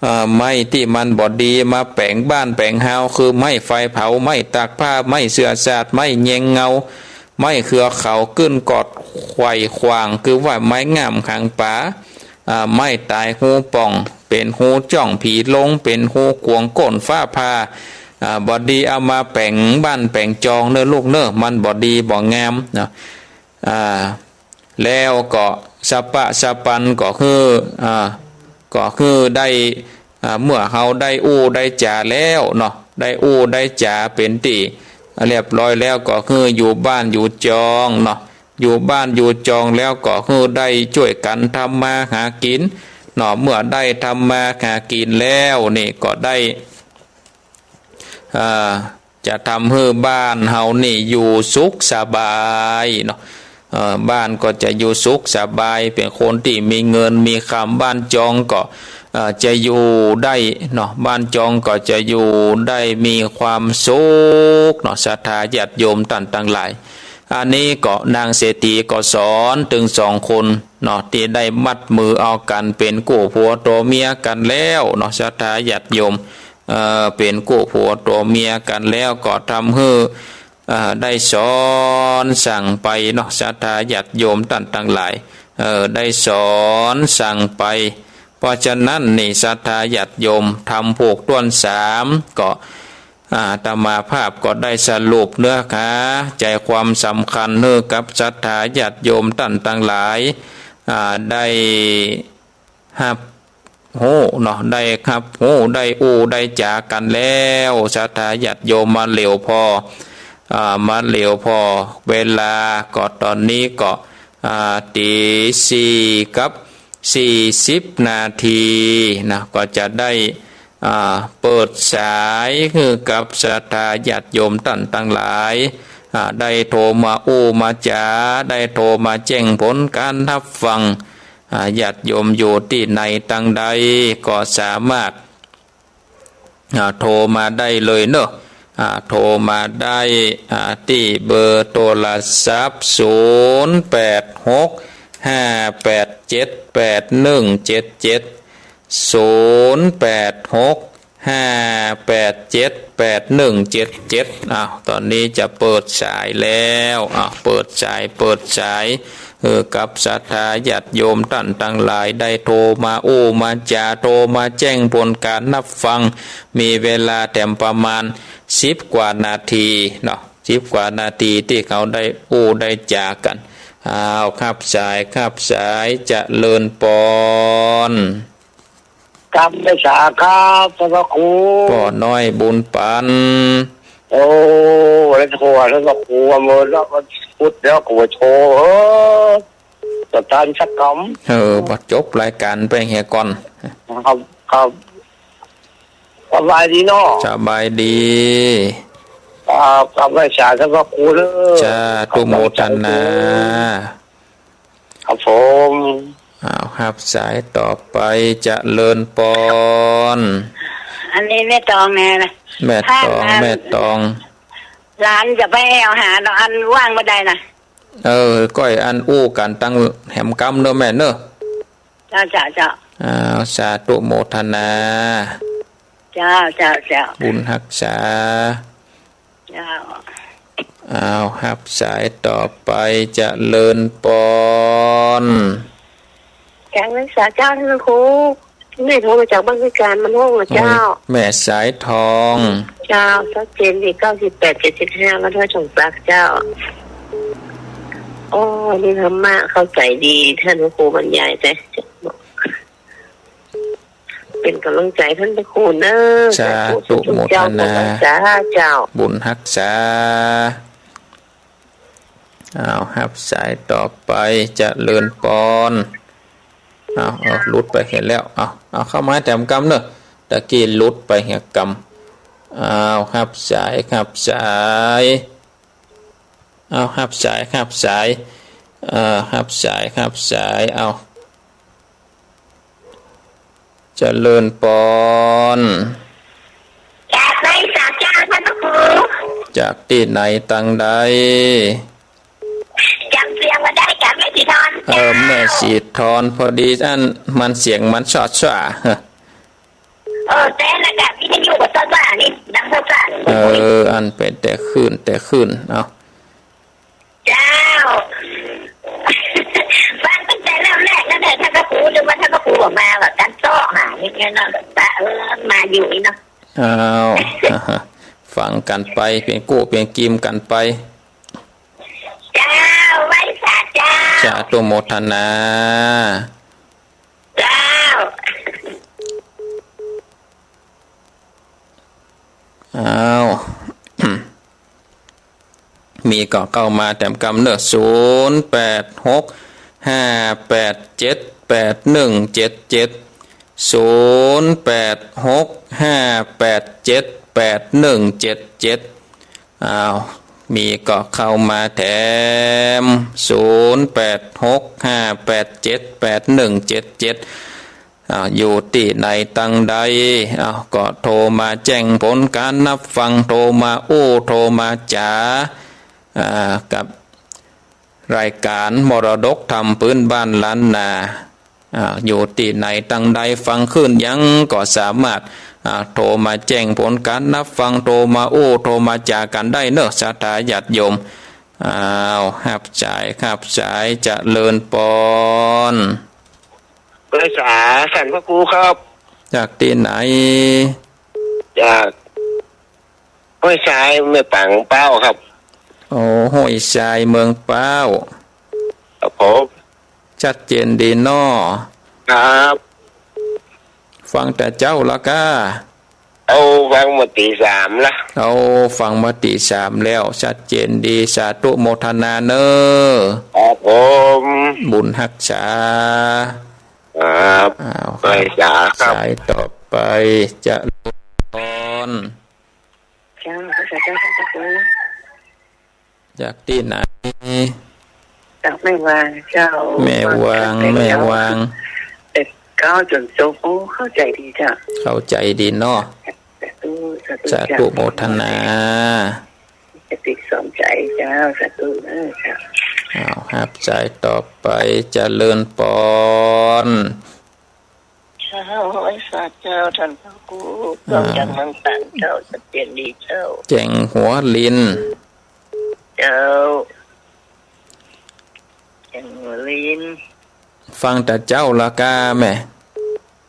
เอ่อ ไม้ตี้มันบ่ดีมาแป๋งบ้านแป๋งฮาว คือไม้ไฟเผา ไม้ตากผ้า ไม้เสื่อสาด ไม้แยงเงา ไม้เขือเขา กึ้นกอดไขว่ขว้าง คือว่าไม้ง่ามขังป๋า อ่า ไม้ต๋ายฮูป่อง เป๋นฮูจ้องผีลง เป๋นฮูขวงก้นฟ้าผ่า อ่า บ่ดีเอามาแป๋งบ้านแป๋งจองเน่อลูกเน่อ มันบ่ดีบ่งามเนาะ อ่า แล้วก็สะปะสะปันก็คือ อ่า ก็คือได้ อ่า เมื่อเฮาได้อู้ได้จ๋าแล้วเนาะ ได้อู้ได้จ๋าเป๋นตี้เรียบร้อยแล้ว ก็คืออยู่บ้านอยู่จองเนาะ อยู่บ้านอยู่จองแล้วก็คือได้จ้วยกั๋นทำมาหากิ๋นเนาะ เมื่อได้ทำมาหากิ๋นแล้วนี่ก็ได้ อ่า จะทำหื้อบ้านเฮานี่อยู่สุขสบายเนาะ เอ่อ บ้านก็จะอยู่สุขสบาย เป๋นคนตี้มีเงินมีคำ บ้านจองก็ เอ่อ จะอยู่ได้เนาะ บ้านจองก็จะอยู่ได้มีความสุขเนาะ ศรัทธาญาติโยมต้านตังหลาย อันนี้ก็นางเศรษฐีก็สอนเถิงสองคนเนาะ ตี้ได้มัดมือเอากั๋นเป๋นกู้ผัวตั๋วเมียกั๋นแล้วเนาะ ศรัทธาญาติโยม เอ่อ เป๋นกู้ผัวตั๋วเมียกั๋นแล้วก็ทำหื้อ เอ่อ ได้สอนสั่งไปเนาะ ศรัทธาญาติโยมต้านตังหลาย เอ่อ ได้สอนสั่งไป เพราะฉะนั้นนี่ศรัทธาญาติโยม ธรรมผูกถ้วนสามก็ อาตมาภาพก็ได้สรุปเนื้อหาใจ๋ความสำคัญหื้อกับศรัทธาญาติโยมต้านตังหลาย อ่า ได้ฮับฮู้เนาะ ได้ฮับฮู้ ได้อู้ได้จ๋ากั๋นแล้ว ศรัทธาญาติโยม มาเหลียวผ่อ อ่า มาเหลียวผ่อเวลาก็ต๋อนนี้ก็ อ่า ตี๋สี่กับสี่สิบนาทีนะ ก็จะได้ อ่า เปิดสายหื้อกับศรัทธาญาติโยมต้านตังหลาย อ่า ได้โทรมาอู้มาจ๋า ได้โทรมาแจ้งผลก๋านฮับฟัง อ่า ญาติโยมอยู่ตี้ไหนตังใดก็สามารถ อ่า โทรมาได้เลยเนาะ อ่า โทรมาได้ อ่า ตี้เบอร์โทรศัพท์ ศูนย์แปดหก ห้าแปดเจ็ด แปดหนึ่งเจ็ดเจ็ด ศูนย์แปดหก ห้าแปดเจ็ด แปดหนึ่งเจ็ดเจ็ด อ้าว ต๋อนนี้จะเปิดสายแล้ว อ้าว เปิดสาย เปิดสาย เออ กับศรัทธาญาติโยมต้านตังหลาย ได้โทรมาอู้มาจ๋า โทรมาแจ้งผลก๋านนับฟัง มีเวลาแถมประมาณสิบกว่านาทีเนาะ สิบกว่านาทีตี้เขาได้อู้ได้จ๋ากั๋น อ้าว ฮับสาย ฮับสาย เจริญปอน กราบไหว้สาครับ ต้านพระครู ป้อน้อยบุญปัน โอ้ แล้วโทร ต้านพระครู เมื่อวันพุธแล้วกูโทร เออ ตะตานสักกำ เออ บ่จบรายก๋านไปเหียก่อน ครับ ครับ สบายดีเนาะ สบายดี ครับ กราบไหว้สาต้านพระครูเด้อ สาธุโมทนา ครับผม อ้าว ฮับสายต่อไป เจริญปอน อันนี้แม่ตองแน่นะ แม่ตอง ท่าน แม่ตอง หลานจะไปแอ่วหาเนาะ อันว่างบ่ได้นะ เออ ก้อยอันอู้กั๋นตังแหมกำเนาะแม่เนาะ เจ้า เจ้า เจ้า อ้าว สาธุโมทนา เจ้า เจ้า เจ้า บุญฮักษา เจ้า อ้าว ฮับสายต่อไป เจริญปอน กราบไหว้สาเจ้าต้านพระครู แม่โทรมาจากบ้านพิการมันห้องนะเจ้า แม่สายทอง เจ้า ชัดเจนดี เก้าสิบแปด เจ็ดสิบห้า วัดห้วยสองปลั๊กเจ้า โอ้ นี่ธรรมะเข้าใจดี ต้านพระครูบรรยายแต่ เป๋นก๋ำลังใจ๋ต้านพระครูเนาะ สาธุ สาธุโมทนา เจ้า บุญฮักษา อ้าว ฮับสายต่อไป เจริญปอน อ้าว อ้าว หลุดไปเหียแล้ว อ้าว อ้าว เข้ามาแถมกำเนาะ ตะกี้หลุดไปเหียกำ อ้าว ฮับสาย ฮับสาย อ้าว ฮับสาย ฮับสาย เอ่อ ฮับสาย ฮับสาย อ้าว เจริญปอน จากไหน จากเจ้าต้านพระครู จากตี้ไหนตังใด จ๋ำเสียงบ่ได้ จากแม่สีทอน เออ แม่สีทอน พอดีอันมันเสียงมันซ่อๆ เออ แต่ละกะวิทยุก็ซ่อๆ นี่ ดังซ่อๆ เออ อันเป๋นแต่คลื่น แต่คลื่น เอ้า เจ้า ฟังตั้งแต่เริ่มแรกแล้วเนี่ย ต้านพระครู นึกว่าต้านพระครูออกมาแบบการเซาะหาอย่างเงี้ยเนาะ แต่เออ มาอยู่นี่เนาะ อ้าว ฟังกั๋นไป เป๋นกู้เป๋นกีมกั๋นไป เจ้า ไหว้สาเจ้า สาธุโมทนา เจ้า อ้าว มีก่อเข้ามาแถมกำเนาะ ศูนย์แปดหกห้าแปดเจ็ดแปดหนึ่งเจ็ดเจ็ด ศูนย์แปดหกห้าแปดเจ็ดแปดหนึ่งเจ็ดเจ็ด อ้าว มีก่อเข้ามาแถม ศูนย์แปดหกห้าแปดเจ็ดแปดหนึ่งเจ็ดเจ็ด อ้าว อยู่ตี้ไหนตังใด อ้าว ก็โทรมาแจ้งผลก๋านนับฟัง โทรมาอู้ โทรมาจ๋า อ่า กับรายก๋านมรดกธรรมปื๊นบ้านล้านนา อ่า อยู่ตี้ไหนตังใดฟังคลื่นยังก็สามารถ อ่า โทรมาแจ้งผลก๋านนับฟัง โทรมาอู้ โทรมาจ๋ากั๋นได้เนาะ ศรัทธาญาติโยม อ้าว ฮับสาย ฮับสาย เจริญปอน ไหว้สาต้านพระครูครับ จากตี้ไหน จากห้วยทราย แม่ป๋าง พร้าวครับ โอ้ ห้วยทราย เมืองพร้าว ครับผม ชัดเจนดีเนาะ ครับ ฟังแต่เจ๊าละก้า เอาฟังมาตี๋สามละ เอาฟังมาตี๋สามแล้ว ชัดเจนดี สาธุโมทนาเนาะ ครับผม บุญฮักษา ครับ อ้าว ไหว้สาครับ สายต่อไป เจริญปอน เจ้า เจ้า เจ้า เจ้า จากตี้ไหน จากแม่วางเจ้า แม่วาง แม่วาง แปดเก้าจ๋นจบ โอ้ เข้าใจ๋ดีเจ้า เข้าใจ๋ดีเนาะ สาธุ สาธุ สาธุ เจ้า โมทนา สติสมใจ๋เจ้า สาธุเนาะเจ้า อ้าว ฮับสายต่อไป เจริญปอน เจ้า ไหว้สาเจ้า ต้านพระครู อ่า ฟังจากเมืองตราดเจ้า ชัดเจนดีเจ้า แจ้งหัวลิน เจ้า แจ้งหัวลิน ฟังตะเจ้าละก้าแม่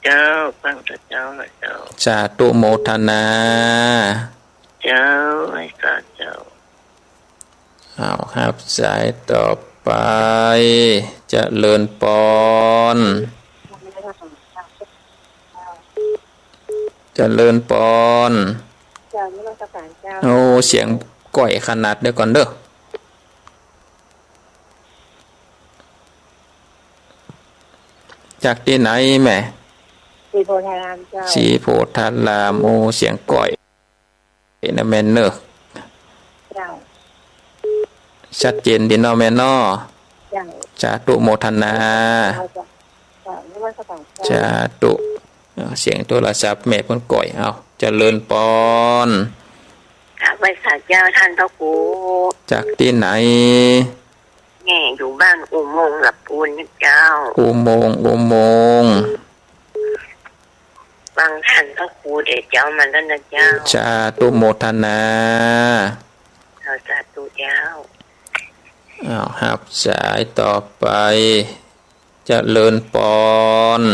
เจ้า ฟังตะเจ้าละเจ้า สาธุโมทนา เจ้า ไหว้สาเจ้า เอา ฮับสายต่อไป เจริญปอน เจริญปอน เจ้า นมัสการเจ้า โอ้ เสียงก้อยขนาด เดี๋ยวก่อนเด้อ จากตี้ไหนแม่ ศรีโพธารามเจ้า ศรีโพธาราม โอ้ เสียงก้อยนะแม่เนอะ เจ้า ชัดเจนดีเนาะแม่เนาะ เจ้า สาธุโมทนา เจ้า เจ้า นมัสการเจ้า สาธุ เอา เสียงโทรศัพท์แม่เปิ้นก้อย เอา เจริญปอน กราบไหว้สาเจ้าต้านพระครู จากตี้ไหน แม่อยู่บ้านอุโมงค์ละปูนนะเจ้า อุโมงค์ อุโมงค์ ฟังต้านพระครูเดี๋ยวเจ้ามาแล้วนะเจ้า สาธุโมทนา เจ้า สาธุเจ้า เอา ฮับสายต่อไป เจริญปอน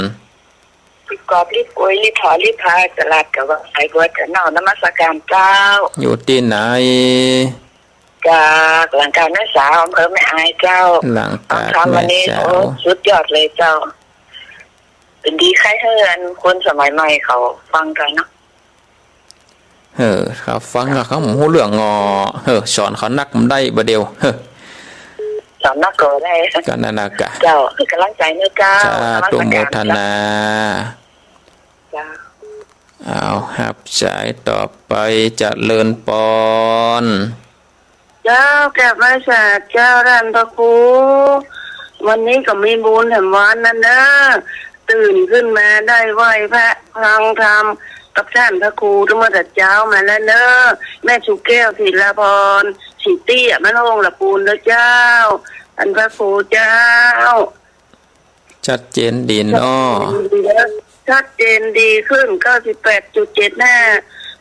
รีบกอบรีบกวย รีบถอ รีบพา จะหลับกะว่าสายบัวจะเน่า นมัสการเจ้า อยู่ตี้ไหน จากหลังกาแม่สาว อำเภอแม่อายเจ้า หลังกาแม่สาว ฟังธรรมวันนี้ โอ้ สุดยอดเลยเจ้า เป๋นดีใค่หื้ออันคนสมัยใหม่เขาฟังกั๋นเนาะ เออ เขาฟังแล้วเขาบ่ฮู้เรื่องงอ เออ สอนเขานักบ่ได้บ่าเดี่ยว เออ สอนนักก็ได้ ก็นั่นน่ะกะ เจ้า เป๋นก๋ำลังใจ๋เนาะเจ้า สาธุโมทนา เจ้า เอา ฮับสายต่อไป เจริญปอน เจ้า กราบไหว้สาเจ้าต้านพระครู วันนี้ก็มีบุญแถมวันนั้นเนอะ ตื่นขึ้นมาได้ไหว้พระฟังธรรมกับต้านพระครูตั้งแต่เช้ามาแล้วเนอะ แม่ชูแก้ว ศิลาพร ศรีเตี้ย บ้านโฮงละปูนเนอะเจ้า ต้านพระครูเจ้า ชัดเจนดีเนาะ ชัดเจนดี คลื่นเก้าสิบแปดจุดเจ็ดห้า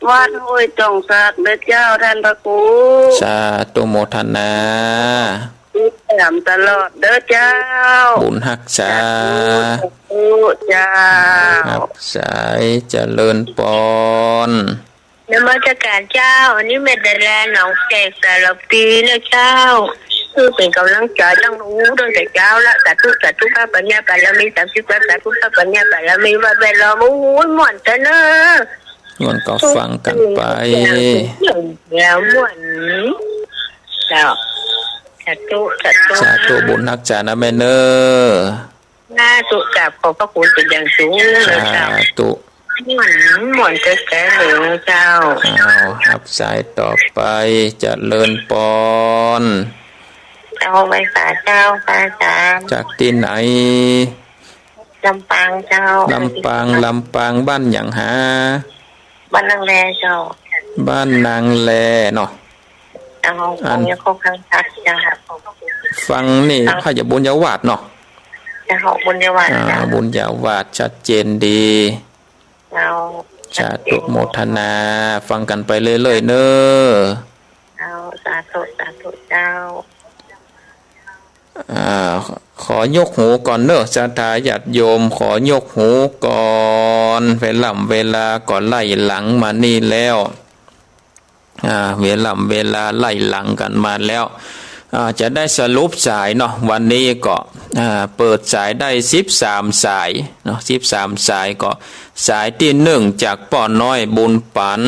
วัดห้วยจ่องสักเด้อเจ้าต้านพระครู สาธุโมทนา ติดต๋ามตลอดเด้อเจ้า บุญฮักษา สาธุ สาธุเจ้า ฮับสาย เจริญปอน นมัสการเจ้า อันนี้แม่ดาราหนองแขกสารภีนะเจ้า คือเป๋นก๋ำลังใจ๋ตั้งอู้ตั้งแต่เช้าละ สาธุ สาธุ พระปัญญาบารมีสามสิบ สาธุ พระปัญญาบารมี วัดแวดล้อม โอ้โห ม่วนแต๊เน่อ ม่วนก็ฟังกั๋นไป แล้วม่วน เจ้า สาธุ สาธุ สาธุ บุญฮักษานะแม่เน่อ สาธุ กราบขอบพระคุณเป๋นอย่างสูงเลยเจ้า สาธุ ม่วน ม่วนแต๊ๆ เลยเจ้า เอา ฮับสายต่อไป เจริญปอน เจ้า ไหว้สาเจ้า พระอาจารย์ จากตี้ไหน ลำปางเจ้า ลำปาง ลำปาง บ้านหยังหา บ้านนางแลเจ้า บ้านนางแลเนาะ เจ้า อัน ฟังนี่ค่อนข้างชัดเจ้า ฟังนี่ เจ้า พระยาบุญญาวาสเนาะ เจ้า บุญญาวาส อ่า เจ้า บุญญาวาส ชัดเจนดี เจ้า สาธุโมทนา ฟังกั๋นไปเรื่อยๆ เน่อ เจ้า สาธุ สาธุเจ้า อ่า ขอยกหูก่อนเน่อ ศรัทธาญาติโยม ขอยกหูก่อน เวล่ำเวลาก็ไล่หลังมานี่แล้ว อ่า เวล่ำเวลาไล่หลังกั๋นมาแล้ว อ่า จะได้สรุปสายเนาะ วันนี้ก็ อ่า เปิดสายได้สิบสามสายเนาะ สิบสามสาย ก็สายตี้หนึ่งจากป้อน้อยบุญปั๋น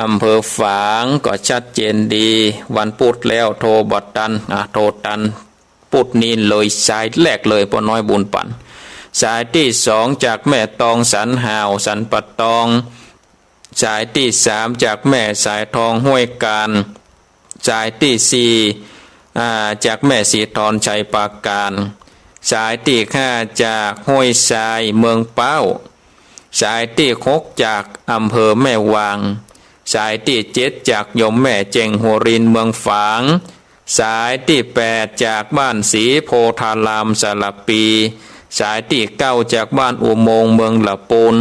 อำเภอฝาง ก็ชัดเจนดี วันปุ๊ดแล้วโทรบ่ตัน อ่า โทรตัน ปุ๊ดนี้เลย สายแรกเลย ป้อน้อยบุญปั๋น สายตี้สองจากแม่ตองสันห่าว สันป่าตอง สายตี้สามจากแม่สายทองห้วยกาญ สายตี้สี่ อ่า จากแม่สีทอนชัยปราการ สายตี้ห้าจากห้วยทรายเมืองป๊าว สายตี้หกจากอำเภอแม่วาง สายตี้เจ็ดจากโยมแม่เจ็งหัวรินเมืองฝาง สายตี้แปดจากบ้านศรีโพธารามสระปี สายตี้เก้าจากบ้านอุโมงค์เมืองละปูน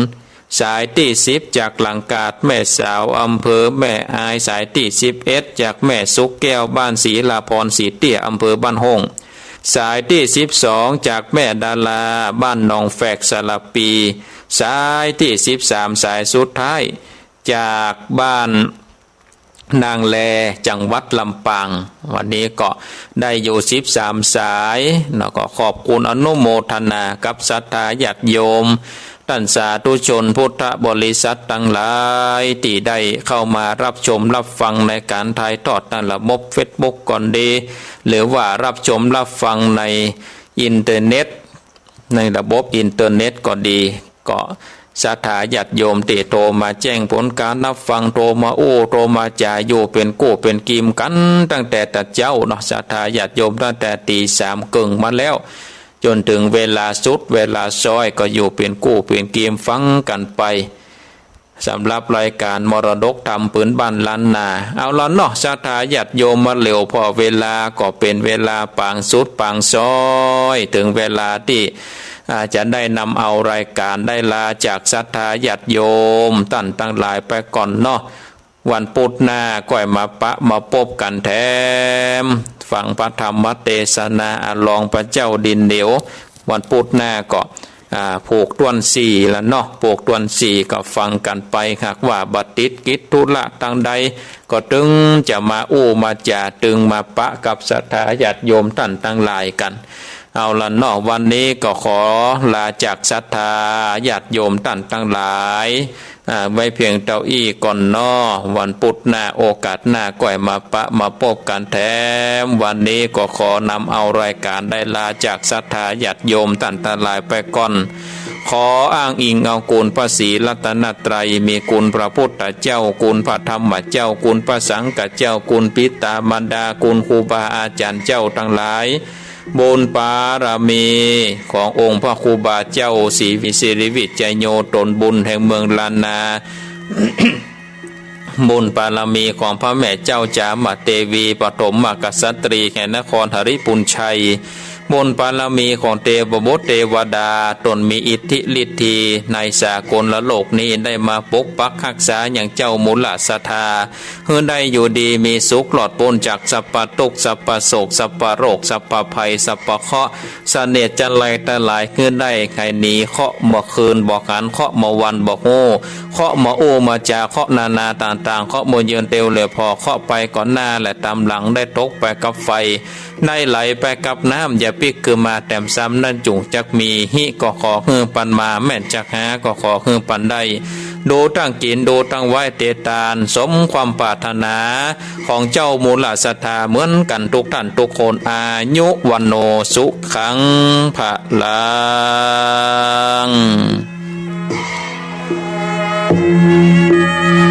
สายตี้สิบจากหลังกาดแม่สาวอำเภอแม่อาย สายตี้สิบเอ็ดจากแม่สุกแก้วบ้านศรีลาพรศรีเตี้ยอำเภอบ้านโฮ่ง สายตี้สิบสองจากแม่ดาราบ้านหนองแฝกสระปี สายตี้สิบสามสายสุดท้ายจากบ้าน นางแล จังหวัดลำปาง วันนี้ก็ได้อยู่สิบสามสายเนาะ ก็ขอบคุณอนุโมทนากับศรัทธาญาติโยม ต้านสาธุชนพุทธบริษัทตังหลาย ตี้ได้เข้ามารับชมรับฟังในก๋านถ่ายทอดในระบบเฟซบุ๊กก็ดี หรือว่ารับชมรับฟังในอินเทอร์เน็ต ในระบบอินเทอร์เน็ตก็ดี ก็ศรัทธาญาติโยมตี้โทรมาแจ้งผลก๋านรับฟัง โทรมาอู้ โทรมาจ๋าอยู่เป๋นกู้เป๋นกีมกั๋นตั้งแต่ตะเจ๊าเนาะ ศรัทธาญาติโยมตั้งแต่ตี๋สามเกิ่งมาแล้ว จ๋นเถิงเวลาสุด เวลาซ้อยก็อยู่เป๋นกู้เป๋นกีมฟังกั๋นไป สำหรับรายก๋านมรดกธรรมปื้นบ้านล้านนา เอาละเนาะ ศรัทธาญาติโยม มาเหลียวผ่อเวลาก็เป๋นเวลาปางสุดปางซ้อย เถิงเวลาตี้ อ่า จะได้นำเอารายก๋านได้ลาจากศรัทธาญาติโยมต้านตังหลายไปก่อนเนาะ วันปุธหน้าก้อยมาปะมาปบกั๋นแถม ฟังพระธรรมเตสนาอะลองพระเจ้าดินเหนียว วันปุธหน้าก็ อ่า ผูกต้วนสี่ละเนาะ ผูกต้วนสี่ก็ฟังกั๋นไป หากว่าบ่ติดกิจธุระตังใด ก็ตึงจะมาอู้มาจ๋า ตึงมาปะกับศรัทธาญาติโยมต้านตังหลายกั๋น เอาละเนาะ วันนี้ก็ขอลาจากศรัทธาญาติโยมต้านตังหลาย อ่า ไว้เพียงเต้าอี้ก่อนเนาะ วันปุธหน้าโอกาสหน้าก้อยมาปะมาปบกั๋นแถม วันนี้ก็ขอนำเอารายก๋านได้ลาจากศรัทธาญาติโยมต้านตังหลายไปก่อน ขออ้างอิงเอาคุณพระศรีรัตนตรัย มีคุณพระพุทธเจ้า คุณพระธรรมเจ้า คุณพระสังฆเจ้า คุณปิตามารดา คุณครูบาอาจ๋ารย์เจ้าตังหลาย บุญบารมีขององค์พระครูบาเจ้าศรีวิสิริวิจัยโย ต๋นบุญแห่งเมืองล้านนา บุญบารมีของพระแม่เจ้าจ๋ามาเตวี ปฐมกษัตรีย์แห่งนครหริภุญชัย บุญบารมีของเตวบุตรเตวดา ต๋นมีอิทธิฤทธีในสากลโลกนี้ ได้มาปกปักฮักษายังเจ้ามูลศรัทธา หื้อได้อยู่ดีมีสุข รอดป๊นจากสัพพะตุ๊กข์ สัพพะโศก สัพพะโรค สัพพะภัย สัพพะเคราะห์ เสนียดจัญไรตังหลาย หื้อได้ไหนีเคราะห์บ่คืนบ่หัน เคราะห์บ่วันบ่ฮู้ เคราะห์บ่อู้บ่จ๋า เคราะห์นานาต่างๆ เคราะห์บ่ยืนเตียวเหลือผ่อ เคราะห์ไปก่อนหน้าและต๋ามหลัง ได้ตกไปกับไฟ ได้ไหลไปกับน้ำ อย่าปิ๊กคืนมาแต้มซ้ำ นั้นจุ่งจักมี ฮิก็ขอหื้อปันมา แม่นจักหาก็ขอหื้อปันได้ ดูตั้งกิ๋น ดูตั้งไหว้เตตาน สมความปรารถนาของเจ้ามูลศรัทธาเหมือนกั๋นทุกต้านทุกคน อายุ วัณโณ สุขัง พลัง